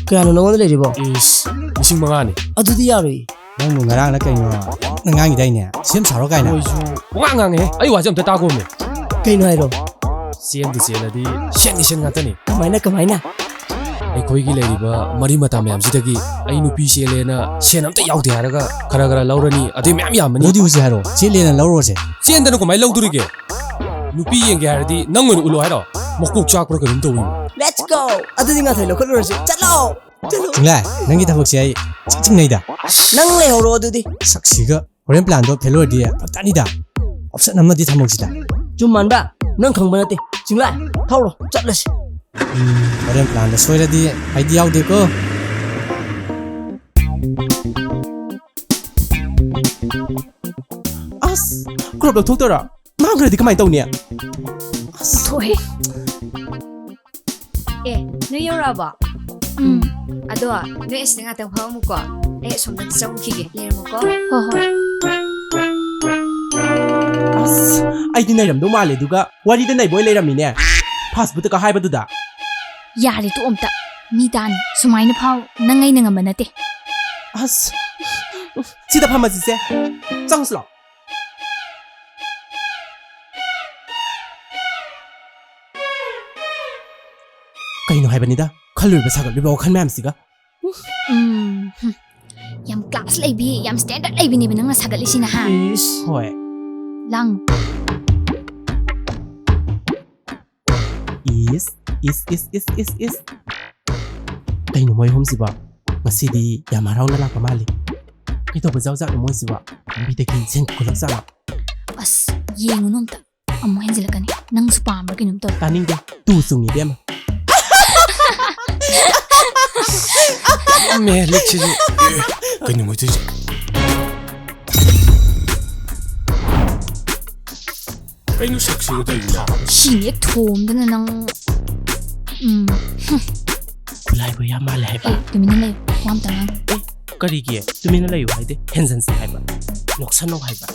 ꯀꯌꯥꯅꯣ ꯅꯉꯣꯟꯗ ꯂꯩꯔꯤꯕꯣ? ꯏꯁ, ꯂꯤꯁꯤꯡ ꯃꯉꯥꯅꯤ꯫ ꯑꯗꯨꯗꯤ ꯌꯥꯔꯣꯏ꯫ ꯅꯪꯕꯨ ꯉꯔꯥꯡꯅ ꯀꯩꯅꯣ ꯌꯥꯝꯅ ꯉꯥꯡꯉꯤꯗꯥꯏꯅꯦ? ꯁꯦꯝ ꯁꯥꯔꯣ ꯀꯥꯏꯅ꯫ ꯃꯣꯏꯁꯨ ꯄꯨꯡꯉꯥꯡ ꯉꯥꯡꯉꯦ꯫ ꯑꯩ ꯋꯥꯁꯦ ꯑꯝꯇ ꯇꯥꯈꯣꯃꯦ꯫ ꯀꯩꯅꯣ ꯍꯥꯏꯔꯣ? ꯆꯦꯟꯕꯨ ꯆꯦꯜꯂꯗꯤ ꯁꯦꯟꯒꯤ ꯁꯦꯟ ꯉꯥꯛꯇꯅꯤ꯫ ꯀꯃꯥꯏꯅ, ꯀꯃꯥꯏꯅ? ꯑꯩꯈꯣꯏꯒꯤ ꯂꯩꯔꯤꯕ ꯃꯔꯤ ꯃꯇꯥ ꯃꯌꯥꯝꯁꯤꯗꯒꯤ ꯑꯩ ꯅꯨꯄꯤ ꯆꯦꯜꯂꯦꯅ ꯁꯦꯟ ꯑꯝꯇ ꯌꯥꯎꯗꯦ ꯍꯥꯏꯔꯒ ꯈꯔ ꯈꯔ ꯂꯧꯔꯅꯤ, ꯑꯗꯨꯗꯤ ꯃꯌꯥꯝ ꯌꯥꯝꯃꯅꯤ꯫ ꯑꯗꯨꯗꯤ ꯍꯧꯖꯤꯛ ꯍꯥꯏꯔꯣ, ꯆꯦꯜꯂꯦꯅ ꯂꯧꯔꯨꯔꯁꯦ꯫ ꯆꯦꯟꯗꯅ ꯀꯃꯥꯏꯅ ꯂꯧꯗꯣꯔꯤꯒꯦ? ꯅꯨꯄꯤ ꯌꯦꯡꯒꯦ ꯍꯥꯏꯔꯗꯤ ꯅꯪ ꯑꯣꯏꯅ ꯎꯠꯂꯣ ꯍꯥꯏꯔꯣ? ꯃꯀꯣꯛ ꯆꯥꯛꯄ꯭ꯔꯥ ꯀꯩꯅꯣꯝ ꯇꯧꯋꯤ꯫ Let's go! ꯑꯗꯨꯗꯤ ꯉꯥꯊꯩ ꯂꯧꯈꯠꯂꯨꯔꯁꯤ꯫ ꯆꯠꯂꯣ! ꯆꯠꯂꯣ! ꯆꯤꯡꯂꯥꯏ, ꯅꯪꯒꯤ ꯊꯕꯛꯁꯦ ꯑꯩ ꯏꯆꯤꯡ ꯆꯤꯡꯅꯩꯗ꯫ ꯅꯪ ꯂꯩꯍꯧꯔꯣ ꯑꯗꯨꯗꯤ꯫ ꯁꯛꯁꯤꯒ꯫ ꯍꯣꯔꯦꯟ ꯄ꯭ꯂꯥꯟꯗꯣ ꯐꯦꯜ ꯑꯣꯏꯔꯗꯤ ꯐꯔꯛ ꯇꯥꯅꯤꯗ꯫ ꯑꯣꯞꯁꯟ ꯑꯃꯗꯤ ꯊꯝꯍꯧꯁꯤꯗ꯫ ꯆꯨꯝ ꯃꯥꯟꯕ, ꯅꯪ ꯈꯪꯕ ꯅꯠꯇꯦ꯫ ꯆꯤꯡꯂꯥꯏ, ꯊꯧꯔꯣ, ꯆꯠꯂꯁꯤ꯫ ꯎꯝ, ꯍꯣꯔꯦꯟ ꯄ꯭ꯂꯥꯟꯗ ꯁꯣꯏꯔꯗꯤ ꯑꯩꯗꯤ ꯌꯥꯎꯗꯦꯀꯣ꯫ ꯑꯁ, ꯀ꯭ꯔꯣꯞ ꯂꯧꯊꯣꯛꯇꯣꯏꯔꯣ? ꯃꯥꯡꯈ꯭ꯔꯗꯤ ꯀꯃꯥꯏꯅ ꯇꯧꯅꯤ? ꯑꯁ꯫ ꯊꯣꯛꯑꯦ꯫ ꯑꯦ, ꯅꯣꯏ ꯌꯧꯔꯛꯑꯕꯣ? ꯎꯝ꯫ ꯑꯗꯣ, ꯅꯣꯏ ꯑꯁꯤꯗ ꯉꯥꯛꯇꯪ ꯐꯝꯃꯝꯃꯨꯀꯣ꯫ ꯑꯩ ꯑꯁꯣꯝꯗ ꯆꯪꯉꯨꯈꯤꯒꯦ꯫ ꯂꯩꯔꯝꯃꯨꯀꯣ꯫ ꯍꯣꯏ, ꯍꯣꯏ꯫ ꯑꯁ, ꯑꯩꯗꯤ ꯅꯩꯔꯝꯗꯧ ꯃꯥꯜꯂꯦ, ꯑꯗꯨꯒ ꯋꯥꯔꯤꯗ ꯅꯩꯕ ꯑꯣꯏ ꯂꯩꯔꯝꯃꯤꯅꯦ꯫ ꯐꯥꯁ ꯐꯨꯗꯇꯒ ꯍꯥꯏꯕꯗꯨꯗ꯫ ꯌꯥꯔꯦ, ꯇꯣꯛ ꯑꯝꯇ꯫ ꯃꯤ ꯇꯥꯅꯤ꯫ ꯁꯨꯃꯥꯏꯅ ꯐꯥꯎ ꯅꯪ ꯑꯩꯅ ꯉꯝꯕ ꯅꯠꯇꯦ꯫ ꯑꯁ, ꯁꯤꯗ ꯐꯝꯃꯁꯤꯁꯦ꯫ ꯆꯪꯁꯤ ꯂꯥꯎ꯫ ꯀꯩꯅꯣ ꯍꯥꯏꯕꯅꯤꯗ, ꯈꯜꯂꯨꯔꯤꯕ ꯁꯥꯒꯠꯂꯨꯔꯤꯕ ꯋꯥꯈꯜ ꯃꯌꯥꯝꯁꯤꯒ꯫ ꯎꯝ, ꯍꯝ꯫ ꯌꯥꯝ ꯀ꯭ꯂꯥꯁ ꯂꯩꯕꯤ, ꯌꯥꯝ ꯁ꯭ꯇꯦꯟꯗꯔꯗ ꯂꯩꯕꯤꯅꯦꯕ ꯅꯪꯅ ꯁꯥꯒꯠꯂꯤꯁꯤꯅ, ꯍꯥ? ꯏꯁ, ꯍꯣꯏ꯫ ꯂꯥꯡ꯫ ꯏꯁ, ꯏꯁ, ꯏꯁ, ꯏꯁ, ꯏꯁ, ꯏꯁ꯫ ꯀꯩꯅꯣ ꯃꯣꯏ ꯑꯍꯨꯝꯁꯤꯕꯣ? ꯉꯁꯤꯗꯤ ꯌꯥꯝ ꯍꯔꯥꯎꯅ ꯂꯥꯛꯄ ꯃꯥꯜꯂꯤ꯫ ꯀꯩꯗꯧꯕ ꯖꯥꯎꯖꯥꯠꯅꯣ ꯃꯣꯏꯁꯤꯕꯣ? ꯂꯝꯕꯤꯗꯒꯤ ꯁꯦꯟ ꯈꯨꯠꯂꯛ ꯆꯠꯂ꯫ ꯑꯁ, ꯌꯦꯡꯉꯨꯅꯨ ꯑꯝꯇ꯫ ꯑꯃꯨꯛ ꯍꯦꯟꯖꯤꯜꯂꯛꯀꯅꯤ꯫ ꯅꯪꯁꯨ ꯄꯥꯝꯕ꯭ꯔꯥ ꯀꯩꯅꯣꯝ ꯇꯧꯔꯦ꯫ ꯇꯥꯅꯤꯡꯗꯦ꯫ ꯇꯨ ꯆꯨꯡꯉꯤ ꯏꯕꯦꯝꯃ꯫ ꯃꯦ, ꯂꯤꯛꯁꯤꯁꯨ꯫ ꯀꯩꯅꯣ ꯃꯣꯏ ꯇꯧꯔꯤꯁꯦ? ꯀꯩꯅꯣ ꯁꯛꯁꯤꯒ ꯇꯧꯔꯤꯁꯤꯅ? ꯁꯤ ꯍꯦꯛ ꯊꯣꯝꯗꯅ ꯅꯪ꯫ ꯎꯝ꯫ ꯈꯨꯠꯂꯥꯏꯕ ꯌꯥꯝ ꯃꯥꯜꯂꯦ ꯍꯥꯏꯕ꯫ ꯑꯦ, ꯇꯨꯃꯤꯟꯅ ꯂꯩꯌꯨ꯫ ꯋꯥ ꯑꯝꯇ ꯉꯥꯡ꯫ ꯑꯦ, ꯀꯔꯤꯒꯤ ꯇꯨꯃꯤꯟꯅ ꯂꯩꯌꯨ ꯍꯥꯏꯗꯤ? ꯍꯦꯟꯖꯟꯁꯦ ꯍꯥꯏꯕ, ꯅꯣꯛꯁꯟꯅꯧ ꯍꯥꯏꯕ꯫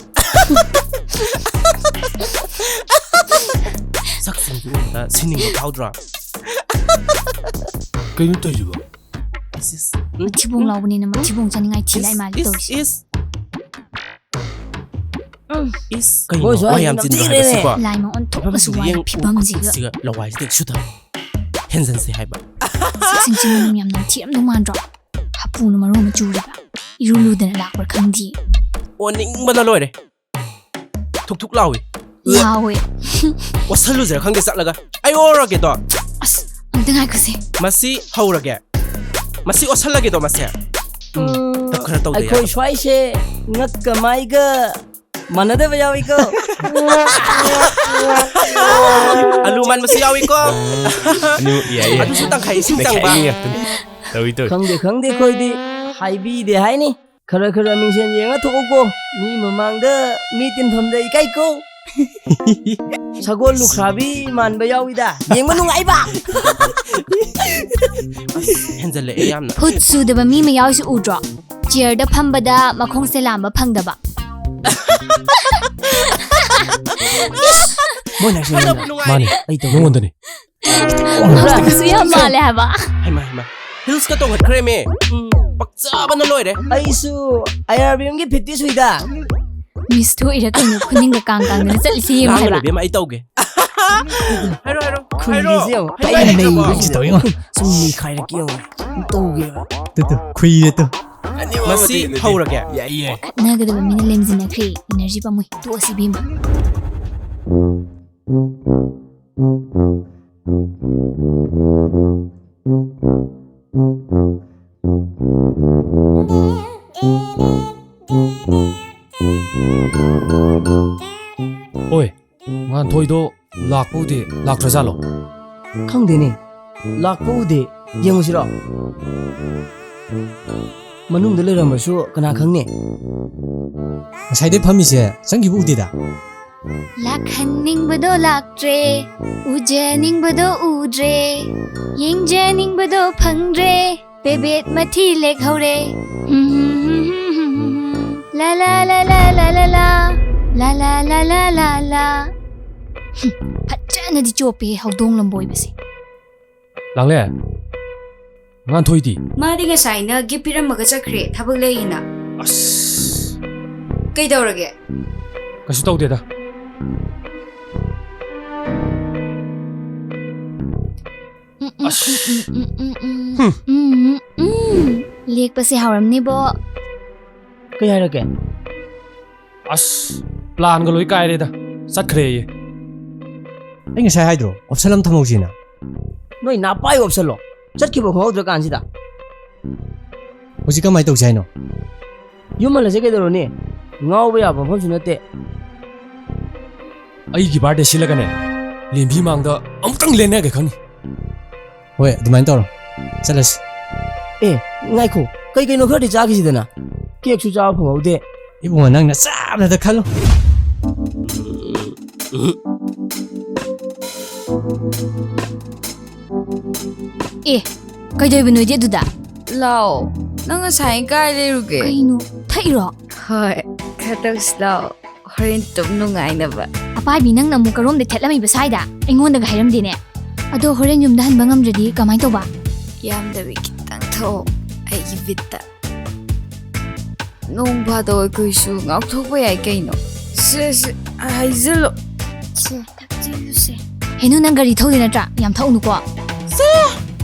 ꯁꯛꯁꯤꯡꯁꯤ ꯎꯕꯗ ꯁꯤꯅꯤꯡꯕ ꯐꯥꯎꯗ꯭ꯔꯣ? ꯀꯩꯅꯣ ꯇꯧꯔꯤꯁꯤꯕꯣ? ꯏꯁ, ꯏꯁ꯫ ꯎꯝ? ꯃꯊꯤꯕꯣꯡ ꯂꯥꯎꯕꯅꯤꯅ ꯃꯊꯤꯕꯣꯡ ꯆꯥꯅꯤꯡꯉꯥꯏ ꯊꯤ ꯂꯥꯏ ꯃꯥꯜꯂꯦ ꯏꯁ, ꯇꯧꯔꯤꯁꯦ꯫ ꯏꯁ꯫ ꯏꯁ, ꯀꯩꯅꯣ? ꯃꯣꯏꯁꯨ ꯋꯥ ꯌꯥꯝ ꯍꯥꯏꯅꯤꯡꯉꯝ ꯆꯤꯟꯕ ꯍꯥꯏꯕ ꯊꯤꯔꯦꯅꯦ꯫ ꯁꯤꯕꯣ? ꯂꯥꯏ ꯃꯑꯣꯟ ꯊꯣꯛꯅꯁꯨ ꯐꯤꯕꯝꯁꯤꯗ ꯋꯥꯏ ꯌꯦꯡ ꯐꯤꯕꯝꯁꯤꯒ꯫ ꯎꯕꯁꯤꯒ ꯂꯋꯥꯏꯁꯤꯗ ꯁꯨꯗ ꯍꯦꯟꯖꯟꯁꯦ ꯍꯥꯏꯕ꯫ ꯁꯛꯁꯤꯡꯁꯤ ꯃꯅꯝ ꯌꯥꯝ ꯅꯝꯊꯤꯔꯝꯗꯧ ꯃꯥꯟꯗ꯭ꯔꯣ? ꯍꯥꯄꯨꯅ ꯃꯔꯣꯟ ꯑꯃ ꯆꯨꯔꯤꯕ꯫ ꯏꯔꯨ ꯂꯨꯗꯅ ꯂꯥꯛꯄ꯭ꯔꯥ ꯈꯪꯗꯦ꯫ ꯑꯣꯅꯤꯡꯕꯅ ꯂꯣꯏꯔꯦ꯫ ꯊꯨꯛ ꯊꯨꯛ ꯂꯥꯎꯏ꯫ ꯂꯥꯎꯋꯦ꯫ ꯑꯣꯠꯁꯜꯂꯨꯁꯤꯔꯥ ꯈꯪꯗꯦ ꯆꯠꯂꯒ꯫ ꯑꯩ ꯑꯣꯔꯒꯦꯗꯣ꯫ ꯑꯁ, ꯑꯝꯇ ꯉꯥꯏꯈꯣꯁꯦ꯫ ꯃꯁꯤ ꯍꯧꯔꯒꯦ꯫ ꯃꯁꯤ ꯑꯣꯠꯁꯜꯂꯒꯦꯗꯣ ꯃꯁꯦ꯫ ꯎꯝ, ꯇꯞ ꯈꯔ ꯇꯧꯗ ꯑꯩꯈꯣꯏ ꯌꯥꯔꯣꯏ꯫ ꯁ꯭ꯋꯥꯏꯁꯦ ꯉꯛꯀ ꯃꯥꯏꯒ ꯃꯥꯟꯅꯗꯕ ꯌꯥꯎꯏꯀꯣ꯫ ꯑꯂꯨ ꯃꯥꯟꯕꯁꯨ ꯌꯥꯎꯏꯀꯣ꯫ ꯑꯅꯤꯃꯛ ꯌꯥꯏ, ꯌꯥꯏ꯫ ꯑꯗꯨꯁꯨ ꯇꯪꯈꯥꯏ ꯏꯁꯤꯡ ꯆꯪꯕ꯫ ꯂꯩꯈꯥꯏ ꯑꯅꯤ ꯉꯥꯛꯇꯅꯤ꯫ ꯇꯧꯏ, ꯇꯧꯏ꯫ ꯈꯪꯗꯦ, ꯈꯪꯗꯦ, ꯑꯩꯈꯣꯏꯗꯤ ꯍꯥꯏꯕꯤꯗꯦ ꯍꯥꯏꯅꯤ꯫ ꯈꯔ ꯈꯔ ꯃꯤꯡꯁꯦꯜ ꯌꯦꯡꯉ ꯊꯣꯛꯎꯀꯣ꯫ ꯃꯤ ꯃꯃꯥꯡꯗ ꯃꯤ ꯇꯤꯟꯐꯝꯗ ꯏꯀꯥꯏꯀꯣ꯫ ꯁꯒꯣꯜ ꯂꯨꯈ꯭ꯔꯥꯕꯤ ꯃꯥꯟꯕ ꯌꯥꯎꯏꯗ꯫ ꯌꯦꯡꯕ ꯅꯨꯡꯉꯥꯏꯕ꯫ ꯑꯁ, ꯍꯦꯟꯖꯜꯂꯛꯑꯦ ꯌꯥꯝꯅ꯫ ꯈꯨꯠ ꯁꯨꯗꯕ ꯃꯤ ꯃꯌꯥꯎꯁꯨ ꯎꯗ꯭ꯔꯣ? ꯆꯤꯌꯔꯗ ꯐꯝꯕꯗ ꯃꯈꯣꯡꯁꯦ ꯂꯥꯝꯕ ꯐꯪꯗꯕ꯫ ꯃꯣꯏꯅ ꯍꯥꯏꯁꯦ ꯈꯔꯕꯨ ꯑꯩꯉꯣꯟꯗ꯫ ꯅꯨꯡꯉꯥꯏꯔꯤ꯫ ꯃꯥꯅꯦ, ꯑꯩ ꯇꯧꯒꯦ꯫ ꯅꯉꯣꯟꯗꯅꯦ꯫ ꯃꯐꯝꯁꯨ ꯌꯥꯝ ꯃꯥꯜꯂꯦ ꯍꯥꯏꯕ꯫ ꯍꯩꯃꯥ, ꯍꯩꯃꯥ꯫ ꯍꯤꯜꯁꯀ ꯇꯣꯡꯈꯠꯈ꯭ꯔꯦꯃꯦ꯫ ꯎꯝ, ꯄꯛꯆꯕꯅ ꯂꯣꯏꯔꯦ꯫ ꯑꯩꯁꯨ ꯑꯥꯏ ꯑꯥꯔ ꯕꯤ ꯑꯦꯝꯒꯤ ꯐꯤꯠꯇꯤ ꯁꯨꯏꯗ꯫ ꯃꯤꯁ ꯊꯣꯛꯏꯔꯥ ꯀꯩꯅꯣ ꯈꯨꯅꯤꯡꯒ ꯀꯥꯡ ꯀꯥꯡꯗꯅ ꯆꯠꯂꯤꯁꯦ ꯌꯦꯡꯉꯣ ꯂꯥꯡꯒꯅꯨ ꯍꯥꯏꯕ꯫ ꯏꯕꯦꯝꯃ, ꯑꯩ ꯇꯧꯒꯦ꯫ ꯍꯥꯏꯔꯣ, ꯍꯥꯏꯔꯣ, ꯍꯥꯏꯔꯣ꯫ ꯈꯨꯏꯔꯤꯁꯦ ꯌꯦꯡꯉꯣ꯫ ꯍꯩꯃꯥ, ꯀꯩ ꯍꯩꯃꯥ, ꯅꯩꯕ ꯍꯩꯃꯥ꯫ ꯁꯤ ꯇꯧ ꯌꯦꯡꯉꯣ꯫ ꯁꯨꯝ ꯅꯩꯈꯥꯏꯔꯛꯀꯦ ꯌꯦꯡꯉꯣ꯫ ꯁꯨꯝ ꯇꯧꯒꯦꯕ꯫ ꯇꯨ, ꯇꯨ, ꯈꯨꯏꯔꯦ ꯇꯨ꯫ ꯃꯁꯤ ꯍꯧꯔꯒꯦ꯫ ꯌꯥꯏ, ꯌꯥꯏ꯫ ꯈꯠꯅꯒꯗꯕ ꯃꯤꯅ ꯂꯦꯝꯖꯤꯟꯅꯈ꯭ꯔꯦ꯫ ꯏꯅꯔꯖꯤ ꯄꯥꯝꯃꯨꯏ꯫ ꯇꯣꯛꯑꯁꯤ ꯏꯕꯦꯝꯃ꯫ ꯑꯣꯏ, ꯉꯥꯟꯊꯣꯏꯗꯣ ꯂꯥꯛꯄ ꯎꯗꯦ, ꯂꯥꯛꯇ꯭ꯔꯖꯥꯠꯂꯣ? ꯈꯪꯗꯦꯅꯦ, ꯂꯥꯛꯄ ꯎꯗꯦ, ꯌꯦꯡꯉꯨꯁꯤꯔꯣ? ꯃꯅꯨꯡꯗ ꯂꯩꯔꯝꯕꯁꯨ ꯀꯅꯥ ꯈꯪꯅꯤ? ꯉꯁꯥꯏꯗꯩ ꯐꯝꯃꯤꯁꯦ ꯆꯪꯈꯤꯕ ꯎꯗꯦꯗ꯫ ꯂꯥꯛꯍꯟꯅꯤꯡꯕꯗꯣ ꯂꯥꯛꯇ꯭ꯔꯦ, ꯎꯖꯅꯤꯡꯕꯗꯣ ꯎꯗ꯭ꯔꯦ, ꯌꯦꯡꯖꯅꯤꯡꯕꯗꯣ ꯐꯪꯗ꯭ꯔꯦ, ꯄꯦꯕꯦꯠ ꯃꯊꯤ ꯂꯦꯛꯍꯧꯔꯦ꯫ ꯂꯥ ꯂꯥ ꯂꯥ ꯂꯥ ꯂꯥ ꯂꯥ ꯂꯥ꯫ ꯂꯥ ꯂꯥ ꯂꯥ ꯂꯥ ꯂꯥ ꯂꯥ꯫ ꯐꯖꯅꯗꯤ ꯆꯣꯞꯄꯦ ꯍꯧꯗꯣꯡ ꯂꯝꯕꯣꯏꯕꯁꯦ꯫ ꯂꯥꯡꯂꯦ, ꯉꯥꯟꯊꯣꯏꯗꯤ? ꯃꯥꯗꯤ ꯉꯁꯥꯏꯅ ꯒꯤꯐ ꯄꯤꯔꯝꯃꯒ ꯆꯠꯈ꯭ꯔꯦ, ꯊꯕꯛ ꯂꯩꯌꯦꯅ꯫ ꯑꯁ꯫ ꯀꯩꯗꯧꯔꯒꯦ? ꯀꯩꯁꯨ ꯇꯧꯗꯦꯗ꯫ ꯎꯝ, ꯎꯝ, ꯑꯁ꯫ ꯎꯝ, ꯎꯝ, ꯎꯝ, ꯎꯝ, ꯎꯝ꯫ ꯍꯨꯝ꯫ ꯎꯝ, ꯎꯝ, ꯎꯝ꯫ ꯂꯦꯛꯄꯁꯦ ꯍꯥꯎꯔꯝꯅꯤꯕꯣ꯫ ꯀꯩ ꯍꯥꯏꯔꯛꯀꯦ? ꯑꯁ, ꯄ꯭ꯂꯥꯟꯒ ꯂꯣꯏ ꯀꯥꯏꯔꯦꯗ꯫ ꯆꯠꯈ꯭ꯔꯦꯌꯦ꯫ ꯑꯩ ꯉꯁꯥꯏ ꯍꯥꯏꯗ꯭ꯔꯣ, ꯑꯣꯞꯁꯟ ꯑꯃ ꯊꯝꯍꯧꯁꯤꯅ? ꯅꯣꯏ ꯅꯥꯄꯥꯏ ꯑꯣꯞꯁꯟꯂꯣ? ꯆꯠꯈꯤꯕ ꯈꯪꯍꯧꯗ꯭ꯔ ꯀꯥꯟꯁꯤꯗ꯫ ꯍꯧꯖꯤꯛ ꯀꯃꯥꯏꯅ ꯇꯧꯁꯤ ꯍꯥꯏꯅꯣ? ꯌꯨꯝ ꯍꯜꯂꯁꯦ ꯀꯩꯗꯧꯔꯨꯅꯤ? ꯉꯥꯎꯕ ꯌꯥꯕ ꯃꯐꯝꯁꯨ ꯅꯠꯇꯦ꯫ ꯑꯩꯒꯤ ꯕꯥꯔꯗꯦ ꯁꯤꯜꯂꯒꯅꯦ, ꯂꯦꯝꯕꯤ ꯃꯥꯡꯗ ꯑꯃꯨꯛꯇꯪ ꯂꯦꯟꯅꯒꯦ ꯈꯪꯅꯤ꯫ ꯍꯣꯏ, ꯑꯗꯨꯃꯥꯏꯅ ꯇꯧꯔꯣ꯫ ꯆꯠꯂꯁꯤ꯫ ꯑꯦ, ꯉꯥꯏꯈꯣ, ꯀꯩ ꯀꯩꯅꯣ ꯈꯔꯗꯤ ꯆꯥꯈꯤꯁꯤꯗꯅ꯫ ꯀꯦꯛꯁꯨ ꯆꯥꯕ ꯐꯪꯍꯧꯗꯦ꯫ ꯏꯕꯨꯡꯉꯣ, ꯅꯪꯅ ꯆꯥꯕꯗ ꯈꯜꯂꯣ꯫ ꯑꯦ, ꯀꯩꯗꯧꯔꯤꯕ ꯅꯣꯏꯗꯤ ꯑꯗꯨꯗ? ꯂꯥꯎ, ꯅꯪ ꯉꯁꯥꯏ ꯀꯥꯏ ꯂꯩꯔꯨꯒꯦ? ꯀꯩꯅꯣ, ꯊꯛꯏꯔꯣ? ꯍꯣꯏ, ꯈꯔ ꯇꯧꯁꯤ ꯂꯥꯎ, ꯍꯣꯔꯦꯟ ꯇꯨꯝ ꯅꯨꯡꯉꯥꯏꯅꯕ꯫ ꯑꯄꯥꯏꯕꯤ, ꯅꯪꯅ ꯑꯃꯨꯛ ꯀꯔꯣꯝꯗ ꯊꯦꯠꯂꯝꯃꯤꯕ ꯁ꯭ꯋꯥꯏꯗ? ꯑꯩꯉꯣꯟꯗꯒ ꯍꯥꯏꯔꯝꯗꯦꯅꯦ꯫ ꯑꯗꯣ ꯍꯣꯔꯦꯟ ꯌꯨꯝꯗ ꯍꯟꯕ ꯉꯝꯗ꯭ꯔꯗꯤ ꯀꯃꯥꯏꯅ ꯇꯧꯕ? ꯌꯥꯝꯗꯕꯤ ꯈꯤꯇꯪ ꯊꯛꯑꯣ, ꯑꯩꯒꯤ ꯕꯤꯠꯇ꯫ ꯅꯣꯡ ꯐꯥꯗꯣꯛ ꯑꯩꯈꯣꯏꯁꯨ ꯉꯥꯎꯊꯣꯛꯄ ꯌꯥꯏ ꯀꯩꯅꯣ꯫ ꯁꯦ, ꯁꯦ, ꯍꯩꯖꯜꯂꯣ꯫ ꯁꯦ, ꯊꯛꯆꯤꯜꯂꯨꯁꯦ꯫ ꯍꯦꯅꯨ, ꯅꯪ ꯒꯥꯔꯤ ꯊꯧꯗꯣꯏ ꯅꯠꯇ꯭ꯔꯥ? ꯌꯥꯝ ꯊꯛꯎꯅꯨꯀꯣ꯫ ꯁꯦ!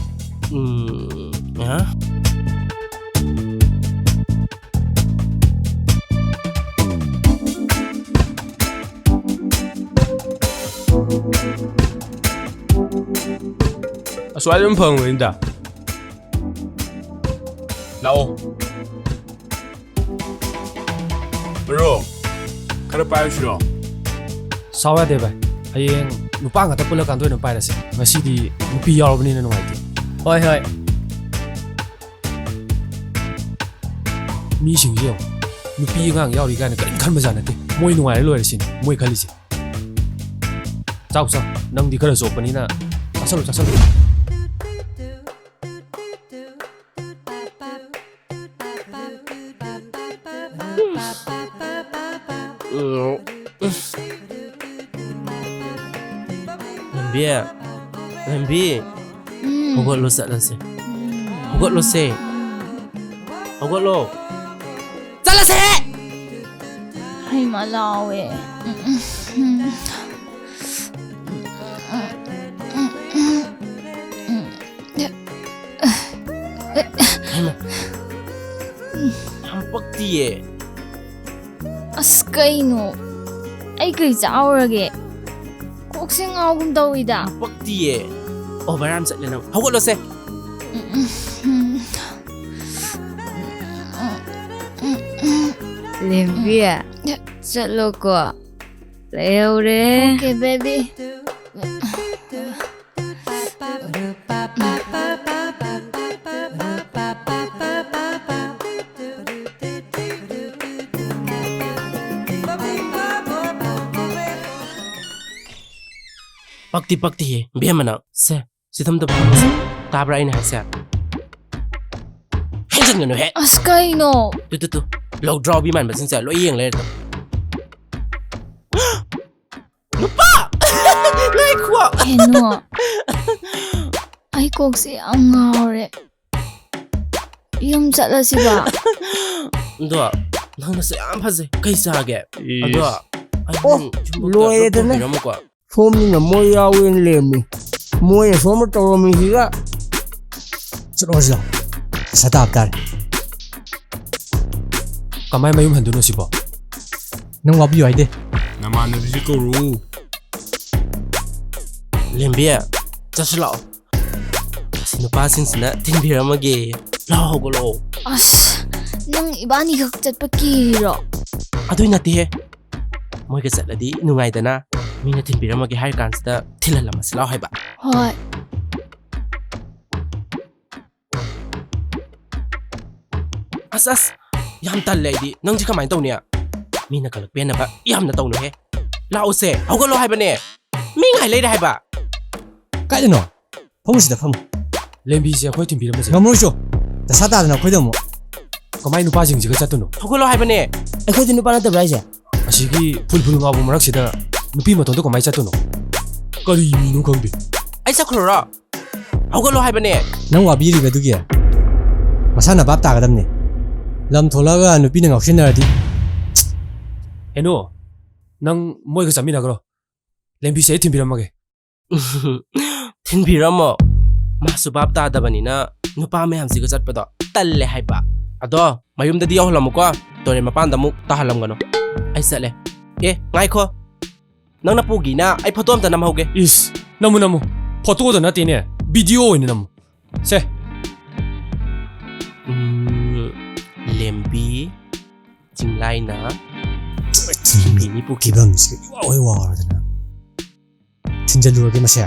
ꯎꯝ, ꯑ? ꯑꯁ꯭ꯋꯥꯏꯗ ꯑꯗꯨꯝ ꯐꯪꯕꯅꯤꯗ꯫ ꯂꯥꯛꯑꯣ꯫ ꯕ꯭ꯔꯣ, ꯈꯔ ꯄꯥꯏꯔꯨꯁꯤꯔꯣ? ꯁꯥꯎ ꯌꯥꯗꯦ ꯚꯥꯏ, ꯍꯌꯦꯡ ꯅꯨꯄꯥ ꯉꯥꯛꯇ ꯄꯨꯜꯂꯀꯥꯟꯗ ꯑꯣꯏꯅ ꯄꯥꯏꯔꯁꯦ꯫ ꯉꯁꯤꯗꯤ ꯅꯨꯄꯤ ꯌꯥꯎꯔꯕꯅꯤꯅ ꯅꯨꯡꯉꯥꯏꯇꯦ꯫ ꯍꯣꯏ, ꯍꯣꯏ꯫ ꯃꯤꯁꯤꯡꯁꯦ ꯌꯦꯡꯉꯣ, ꯅꯨꯄꯤ ꯑꯉꯥꯡ ꯌꯥꯎꯔꯤ ꯀꯥꯏꯅ ꯀꯔꯤꯝ ꯈꯟꯕꯖꯥꯠ ꯅꯠꯇꯦ꯫ ꯃꯣꯏ ꯅꯨꯡꯉꯥꯏꯔ ꯂꯣꯏꯔꯦ ꯁꯤꯅꯤ ꯃꯣꯏ ꯈꯜꯂꯤꯁꯦ꯫ ꯆꯥꯎ ꯆꯥꯎ, ꯅꯪꯗꯤ ꯈꯔ ꯆꯣꯞꯄꯅꯤꯅ ꯆꯥꯁꯜꯂꯨ ꯆꯥꯁꯜꯂꯨ꯫ ꯂꯦꯝꯕꯤ, ꯂꯦꯝꯕꯤ, ꯎꯝ꯫ ꯍꯧꯒꯠꯂꯣ ꯆꯠꯂꯁꯦ꯫ ꯎꯝ꯫ ꯍꯧꯒꯠꯂꯣꯁꯦ꯫ ꯎꯝ꯫ ꯍꯧꯒꯠꯂꯣ꯫ ꯆꯠꯂꯁꯦ! ꯍꯩꯃꯥ ꯂꯥꯎꯋꯦ꯫ ꯍꯩꯃꯥ꯫ ꯌꯥꯝ ꯄꯛꯇꯤꯌꯦ꯫ ꯑꯁ, ꯀꯩꯅꯣ? ꯑꯩ ꯀꯩ ꯆꯥꯎꯔꯒꯦ? ꯀꯣꯛꯁꯦ ꯉꯥꯎꯒꯨꯝ ꯇꯧꯋꯤꯗ꯫ ꯌꯥꯝ ꯄꯛꯇꯤꯌꯦ꯫ ꯑꯣ, ꯕꯔꯥꯝ ꯆꯠꯂꯦ ꯅꯪ꯫ ꯍꯧꯒꯠꯂꯣꯁꯦ꯫ ꯂꯦꯝꯕꯤ, ꯆꯠꯂꯣꯀꯣ꯫ ꯂꯩꯍꯧꯔꯦ꯫ Okay, baby. ꯄꯛꯇꯤ ꯄꯛꯇꯤꯌꯦ, ꯏꯕꯦꯝꯃ ꯅꯪ꯫ ꯁꯦ, ꯁꯤ ꯊꯝꯗꯕ ꯐꯪꯉꯁꯦ꯫ ꯇꯥꯕ꯭ꯔꯥ ꯑꯩꯅ ꯍꯥꯏꯁꯦ? ꯍꯦꯟꯖꯟꯒꯅꯨꯍꯦ꯫ ꯑꯁ, ꯀꯩꯅꯣ? ꯇꯨ, ꯇꯨ, ꯇꯨ꯫ ꯂꯧꯗ꯭ꯔꯥꯎꯕꯤ ꯃꯥꯟꯕꯁꯤꯡꯁꯦ ꯂꯣꯏ ꯌꯦꯡ ꯂꯩꯔꯦ꯫ ꯅꯨꯄꯥ! ꯉꯥꯏꯈꯣ! ꯀꯩꯅꯣ? ꯑꯩ ꯀꯣꯛꯁꯦ ꯌꯥꯝ ꯉꯥꯎꯔꯦ꯫ ꯌꯨꯝ ꯆꯠꯂꯁꯤꯕ? ꯑꯗꯣ, ꯅꯪꯅꯁꯨ ꯌꯥꯝ ꯐꯖꯩ꯫ ꯀꯩ ꯆꯥꯒꯦ? ꯑꯗꯣ, ꯏꯁ꯫ ꯑꯩ ꯑꯣ, ꯍꯣꯔꯦꯟ ꯌꯨꯝꯕꯨꯛꯇ ꯂꯣꯏꯔꯦꯗꯅ꯫ ꯂꯧꯊꯣꯛꯄꯤꯔꯝꯃꯨꯀꯣ꯫ ꯁꯣꯝꯅꯤꯅ ꯃꯣꯏ ꯌꯥꯎꯋꯦꯅ ꯂꯩꯔꯝꯃꯤ꯫ ꯃꯣꯏꯅ ꯁꯣꯝꯗ ꯇꯧꯔꯝꯃꯤꯁꯤꯒ꯫ ꯆꯠꯂꯣ ꯁꯤꯗ꯫ ꯄꯩꯁꯥ ꯇꯥꯕ ꯇꯥꯔꯦ꯫ ꯀꯃꯥꯏ ꯃꯌꯨꯝ ꯍꯟꯗꯣꯏꯅꯣ ꯁꯤꯕꯣ? ꯅꯪ ꯋꯥꯕꯤꯌꯨ ꯍꯥꯏꯗꯦ꯫ ꯅꯃꯥꯟꯅꯕꯤꯁꯤ ꯀꯧꯔꯨ꯫ ꯂꯦꯝꯕꯤ, ꯆꯠꯁꯤ ꯂꯥꯛꯑꯣ꯫ ꯑꯁꯤ ꯅꯨꯄꯥꯁꯤꯡꯁꯤꯅ ꯊꯤꯟꯕꯤꯔꯝꯃꯒꯦ꯫ ꯂꯥꯛꯑꯣ, ꯍꯧꯒꯠꯂꯛꯑꯣ꯫ ꯑꯁ, ꯅꯪ ꯏꯕꯥꯅꯤꯈꯛ ꯆꯠꯄ ꯀꯤꯔꯤꯔꯣ? ꯑꯗꯨꯏ ꯅꯠꯇꯦꯍꯦ꯫ ꯃꯣꯏꯒ ꯆꯠꯂꯗꯤ ꯅꯨꯡꯉꯥꯏꯗꯅ, ꯃꯤꯅ ꯊꯤꯟꯕꯤꯔꯝꯃꯒꯦ ꯍꯥꯏꯔ ꯀꯥꯟꯁꯤꯗ ꯊꯤꯜꯍꯜꯂꯝꯃꯁꯤ ꯂꯥꯎ ꯍꯥꯏꯕ꯫ ꯍꯣꯏ꯫ ꯑꯁ, ꯑꯁ, ꯌꯥꯝ ꯇꯜꯂꯦ ꯑꯩꯗꯤ꯫ ꯅꯪꯁꯦ ꯀꯃꯥꯏꯅ ꯇꯧꯅꯤ? ꯃꯤꯅ ꯀꯜꯂꯛꯄꯦꯟꯅꯕ ꯌꯥꯝꯅ ꯇꯧꯅꯨꯍꯦ꯫ ꯂꯥꯛꯎꯁꯦ, ꯍꯧꯒꯠꯂꯣ ꯍꯥꯏꯕꯅꯦ꯫ ꯃꯤ ꯉꯥꯏ ꯂꯩꯔꯦ ꯍꯥꯏꯕ꯫ ꯀꯥꯏꯗꯅꯣ? ꯐꯝꯃꯨꯁꯤꯗ ꯐꯝꯃꯨ꯫ ꯂꯦꯝꯕꯤꯁꯦ ꯑꯩꯈꯣꯏ ꯊꯤꯟꯕꯤꯔꯝꯃꯁꯦ꯫ ꯉꯝꯃꯔꯣꯏꯁꯨ꯫ ꯗꯁꯥ ꯇꯥꯗꯅ ꯑꯩꯈꯣꯏꯗ ꯑꯃꯨꯛ꯫ ꯀꯃꯥꯏ ꯅꯨꯄꯥꯁꯤꯡꯁꯤꯒ ꯆꯠꯇꯣꯏꯅꯣ? ꯍꯧꯒꯠꯂꯣ ꯍꯥꯏꯕꯅꯦ꯫ ꯑꯩꯈꯣꯏꯗꯤ ꯅꯨꯄꯥ ꯅꯠꯇꯕ꯭ꯔꯥ ꯍꯥꯏꯁꯦ? ꯑꯁꯤꯒꯤ ꯐꯨꯜ ꯐꯨꯜ ꯉꯥꯎꯕ ꯃꯔꯛꯁꯤꯗ ꯅꯨꯄꯤ ꯃꯇꯣꯟꯗ ꯀꯃꯥꯏ ꯆꯠꯇꯣꯏꯅꯣ? ꯀꯔꯤ ꯃꯤꯅꯣ ꯈꯪꯗꯦ꯫ ꯑꯩ ꯆꯠꯈ꯭ꯔꯣꯔꯣ? ꯍꯧꯒꯠꯂꯣ ꯍꯥꯏꯕꯅꯦ꯫ ꯅꯪ ꯋꯥꯕꯤꯔꯤꯕꯗꯨꯒꯤ ꯃꯁꯥꯅ ꯚꯥꯞ ꯇꯥꯒꯗꯕꯅꯤ꯫ ꯂꯝ ꯊꯣꯛꯂꯛꯑꯒ ꯅꯨꯄꯤꯅ ꯉꯥꯎꯁꯤꯟꯅꯔꯗꯤ꯫ ꯍꯦꯅꯣ, ꯅꯪ ꯃꯣꯏꯒ ꯆꯠꯃꯤꯟꯅꯈ꯭ꯔꯣ꯫ ꯂꯦꯝꯕꯤꯁꯦ ꯑꯩ ꯊꯤꯟꯕꯤꯔꯝꯃꯒꯦ꯫ ꯊꯤꯟꯕꯤꯔꯝꯃꯣ꯫ ꯃꯥꯁꯨ ꯚꯥꯞ ꯇꯥꯗꯕꯅꯤꯅ ꯅꯨꯄꯥ ꯃꯌꯥꯝꯁꯤꯒ ꯆꯠꯄꯗꯣ ꯇꯜꯂꯦ ꯍꯥꯏꯕ꯫ ꯑꯗꯣ ꯃꯌꯨꯝꯗꯗꯤ ꯌꯧꯍꯜꯂꯝꯃꯨꯀꯣ꯫ ꯇꯨꯔꯦꯜ ꯃꯄꯥꯟꯗ ꯑꯃꯨꯛ ꯇꯥꯍꯜꯂꯝꯒꯅꯨ꯫ ꯑꯩ ꯆꯠꯂꯦ꯫ ꯑꯦ, ꯉꯥꯏꯈꯣ꯫ ꯅꯪꯅ ꯄꯨꯒꯤꯅ ꯑꯩ ꯐꯣꯇꯣ ꯑꯝꯇ ꯅꯝꯍꯧꯒꯦ꯫ ꯏꯁ, ꯅꯝꯃꯨ ꯅꯝꯃꯨ꯫ ꯐꯣꯇꯣꯗ ꯅꯠꯇꯦꯅꯦ, ꯚꯤꯗꯤꯑꯣ ꯑꯣꯏꯅ ꯅꯝꯃꯨ꯫ ꯁꯦ꯫ ꯎꯝ, ꯂꯦꯝꯕꯤ, ꯆꯤꯡꯂꯥꯏꯅ, ꯁꯤꯡꯕꯤꯅꯤ ꯄꯨꯈꯤ꯫ ꯐꯤꯕꯝꯁꯤ ꯏꯋꯥ ꯍꯣꯏ ꯋꯥꯔꯗꯅ꯫ ꯊꯤꯟꯖꯜꯂꯨꯔꯒꯦ ꯃꯁꯦ꯫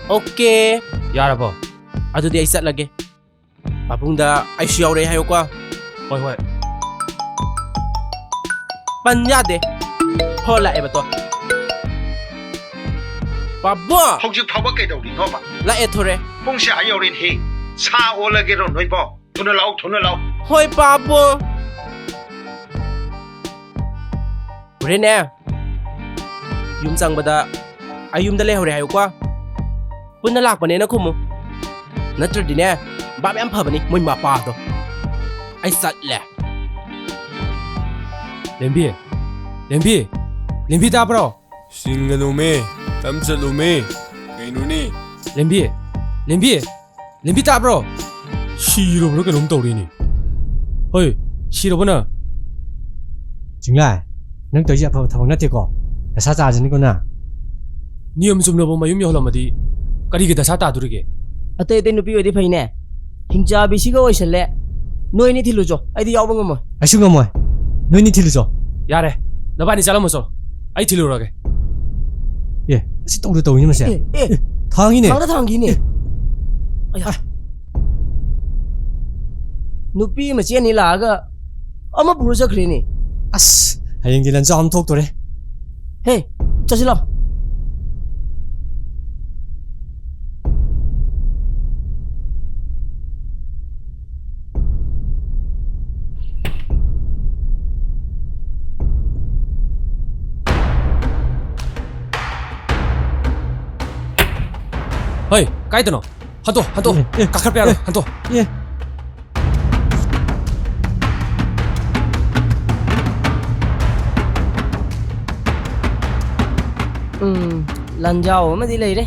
ꯑꯣꯀꯦ꯫ ꯌꯥꯔꯕꯣ? ꯑꯗꯨꯗꯤ ꯑꯩ ꯆꯠꯂꯒꯦ꯫ ꯄꯥꯕꯨꯡꯗ ꯑꯩꯁꯨ ꯌꯥꯎꯔꯛꯑꯦ ꯍꯥꯏꯌꯨꯀꯣ꯫ ꯍꯣꯏ ꯍꯣꯏ꯫ ꯄꯟ ꯌꯥꯗꯦ꯫ ꯐꯣꯟ ꯂꯥꯛꯑꯦꯕ ꯇꯣ꯫ ꯄꯥꯕꯨꯡ! ꯍꯧꯖꯤꯛ ꯐꯥꯎꯕ ꯀꯩꯗꯧꯔꯤꯅꯣꯕ? ꯂꯥꯛꯑꯦ ꯊꯣꯔꯦ꯫ ꯄꯨꯡꯁꯦ ꯑꯥ ꯌꯧꯔꯦꯅꯦꯍꯦ꯫ ꯁꯥ ꯑꯣꯜꯂꯒꯦꯔꯣ ꯅꯣꯏꯕꯣ? ꯊꯨꯅ ꯂꯥꯛꯑꯣ, ꯊꯨꯅ ꯂꯥꯛꯑꯣ꯫ ꯍꯣꯏ ꯄꯥꯕꯨꯡ꯫ ꯍꯣꯔꯦꯟꯅꯦ ꯌꯨꯝ ꯆꯪꯕꯗ ꯑꯩ ꯌꯨꯝꯗ ꯂꯩꯍꯧꯔꯦ ꯍꯥꯏꯌꯨꯀꯣ꯫ ꯄꯨꯟꯅ ꯂꯥꯛꯄꯅꯦꯅ ꯈꯨꯝꯃꯨ꯫ ꯅꯠꯇ꯭ꯔꯗꯤꯅꯦ ꯚꯥꯞ ꯌꯥꯝ ꯐꯕꯅꯤ ꯃꯣꯏ ꯃꯄꯥꯗꯣ꯫ ꯑꯩ ꯆꯠꯂꯦ꯫ ꯂꯦꯝꯕꯤ, ꯂꯦꯝꯕꯤ, ꯂꯦꯝꯕꯤ ꯇꯥꯕ꯭ꯔꯣ? ꯁꯤꯡꯒꯅꯨꯃꯦ, ꯇꯝ ꯆꯠꯂꯨꯃꯦ꯫ ꯀꯩꯅꯣꯅꯦ? ꯂꯦꯝꯕꯤ, ꯂꯦꯝꯕꯤ, ꯂꯦꯝꯕꯤ ꯇꯥꯕ꯭ꯔꯣ? ꯁꯤꯔꯕ꯭ꯔꯥ ꯀꯩꯅꯣꯝ ꯇꯧꯔꯤꯅꯦ꯫ ꯍꯣꯏ, ꯁꯤꯔꯕꯣ ꯅꯪ? ꯆꯤꯡꯂꯥꯏ, ꯅꯪ ꯇꯧꯔꯤꯁꯦ ꯑꯐꯕ ꯊꯕꯛ ꯅꯠꯇꯦꯀꯣ꯫ ꯗꯁꯥ ꯇꯥꯖꯅꯤꯀꯣ ꯅꯪ꯫ ꯅꯤꯌꯝ ꯆꯨꯝꯅꯕꯨ ꯃꯌꯨꯝ ꯌꯧꯍꯜꯂꯝꯃꯗꯤ ꯀꯔꯤꯒꯤ ꯗꯁꯥ ꯇꯥꯗꯣꯔꯤꯒꯦ? ꯑꯇꯩ ꯑꯇꯩ ꯅꯨꯄꯤ ꯑꯣꯏꯗꯤ ꯐꯩꯅꯦ꯫ ꯍꯤꯡꯆꯥꯕꯤꯁꯤꯒ ꯑꯣꯏꯁꯜꯂꯦ꯫ ꯅꯣꯏꯅꯤ ꯊꯤꯜꯂꯨꯆꯣ, ꯑꯩꯗꯤ ꯌꯥꯎꯕ ꯉꯝꯃꯣꯏ꯫ ꯑꯩꯁꯨ ꯉꯝꯃꯣꯏ꯫ ꯅꯣꯏꯅꯤ ꯊꯤꯜꯂꯨꯆꯣ꯫ ꯌꯥꯔꯦ, ꯅꯕꯥꯅꯤ ꯆꯠꯂꯝꯃꯣ ꯆꯠꯂꯣ, ꯑꯩ ꯊꯤꯜꯂꯨꯔꯒꯦ꯫ ꯑꯦ, ꯑꯁꯤ ꯇꯧꯗ ꯇꯧꯔꯤꯅꯤ ꯃꯁꯦ꯫ ꯑꯦ, ꯑꯦ, ꯊꯥꯡꯉꯤꯅꯦ꯫ ꯊꯥꯡꯗ ꯊꯥꯡꯈꯤꯅꯦ꯫ ꯑꯦ, ꯑꯌꯥ꯫ ꯅꯨꯄꯤ ꯃꯆꯦ ꯑꯅꯤ ꯂꯥꯛꯑꯒ ꯑꯃ ꯄꯨꯔ ꯆꯠꯈ꯭ꯔꯦꯅꯦ꯫ ꯑꯁ, ꯍꯌꯦꯡꯗꯤ ꯂꯟꯖꯥꯎ ꯑꯃ ꯊꯣꯛꯇꯣꯔꯦ꯫ ꯍꯦ, ꯆꯠꯁꯤꯜꯂꯣ꯫ ꯍꯣꯏ, ꯀꯥꯏꯗꯅꯣ? ꯍꯟꯗꯣ, ꯍꯟꯗꯣ꯫ ꯑꯦ, ꯑꯦ, ꯀꯥꯈꯠꯄ ꯌꯥꯔꯣꯏ, ꯑꯦ, ꯍꯟꯗꯣ꯫ ꯑꯦ꯫ ꯎꯝ, ꯂꯟꯖꯥꯎ ꯑꯃꯗꯤ ꯂꯩꯔꯦ꯫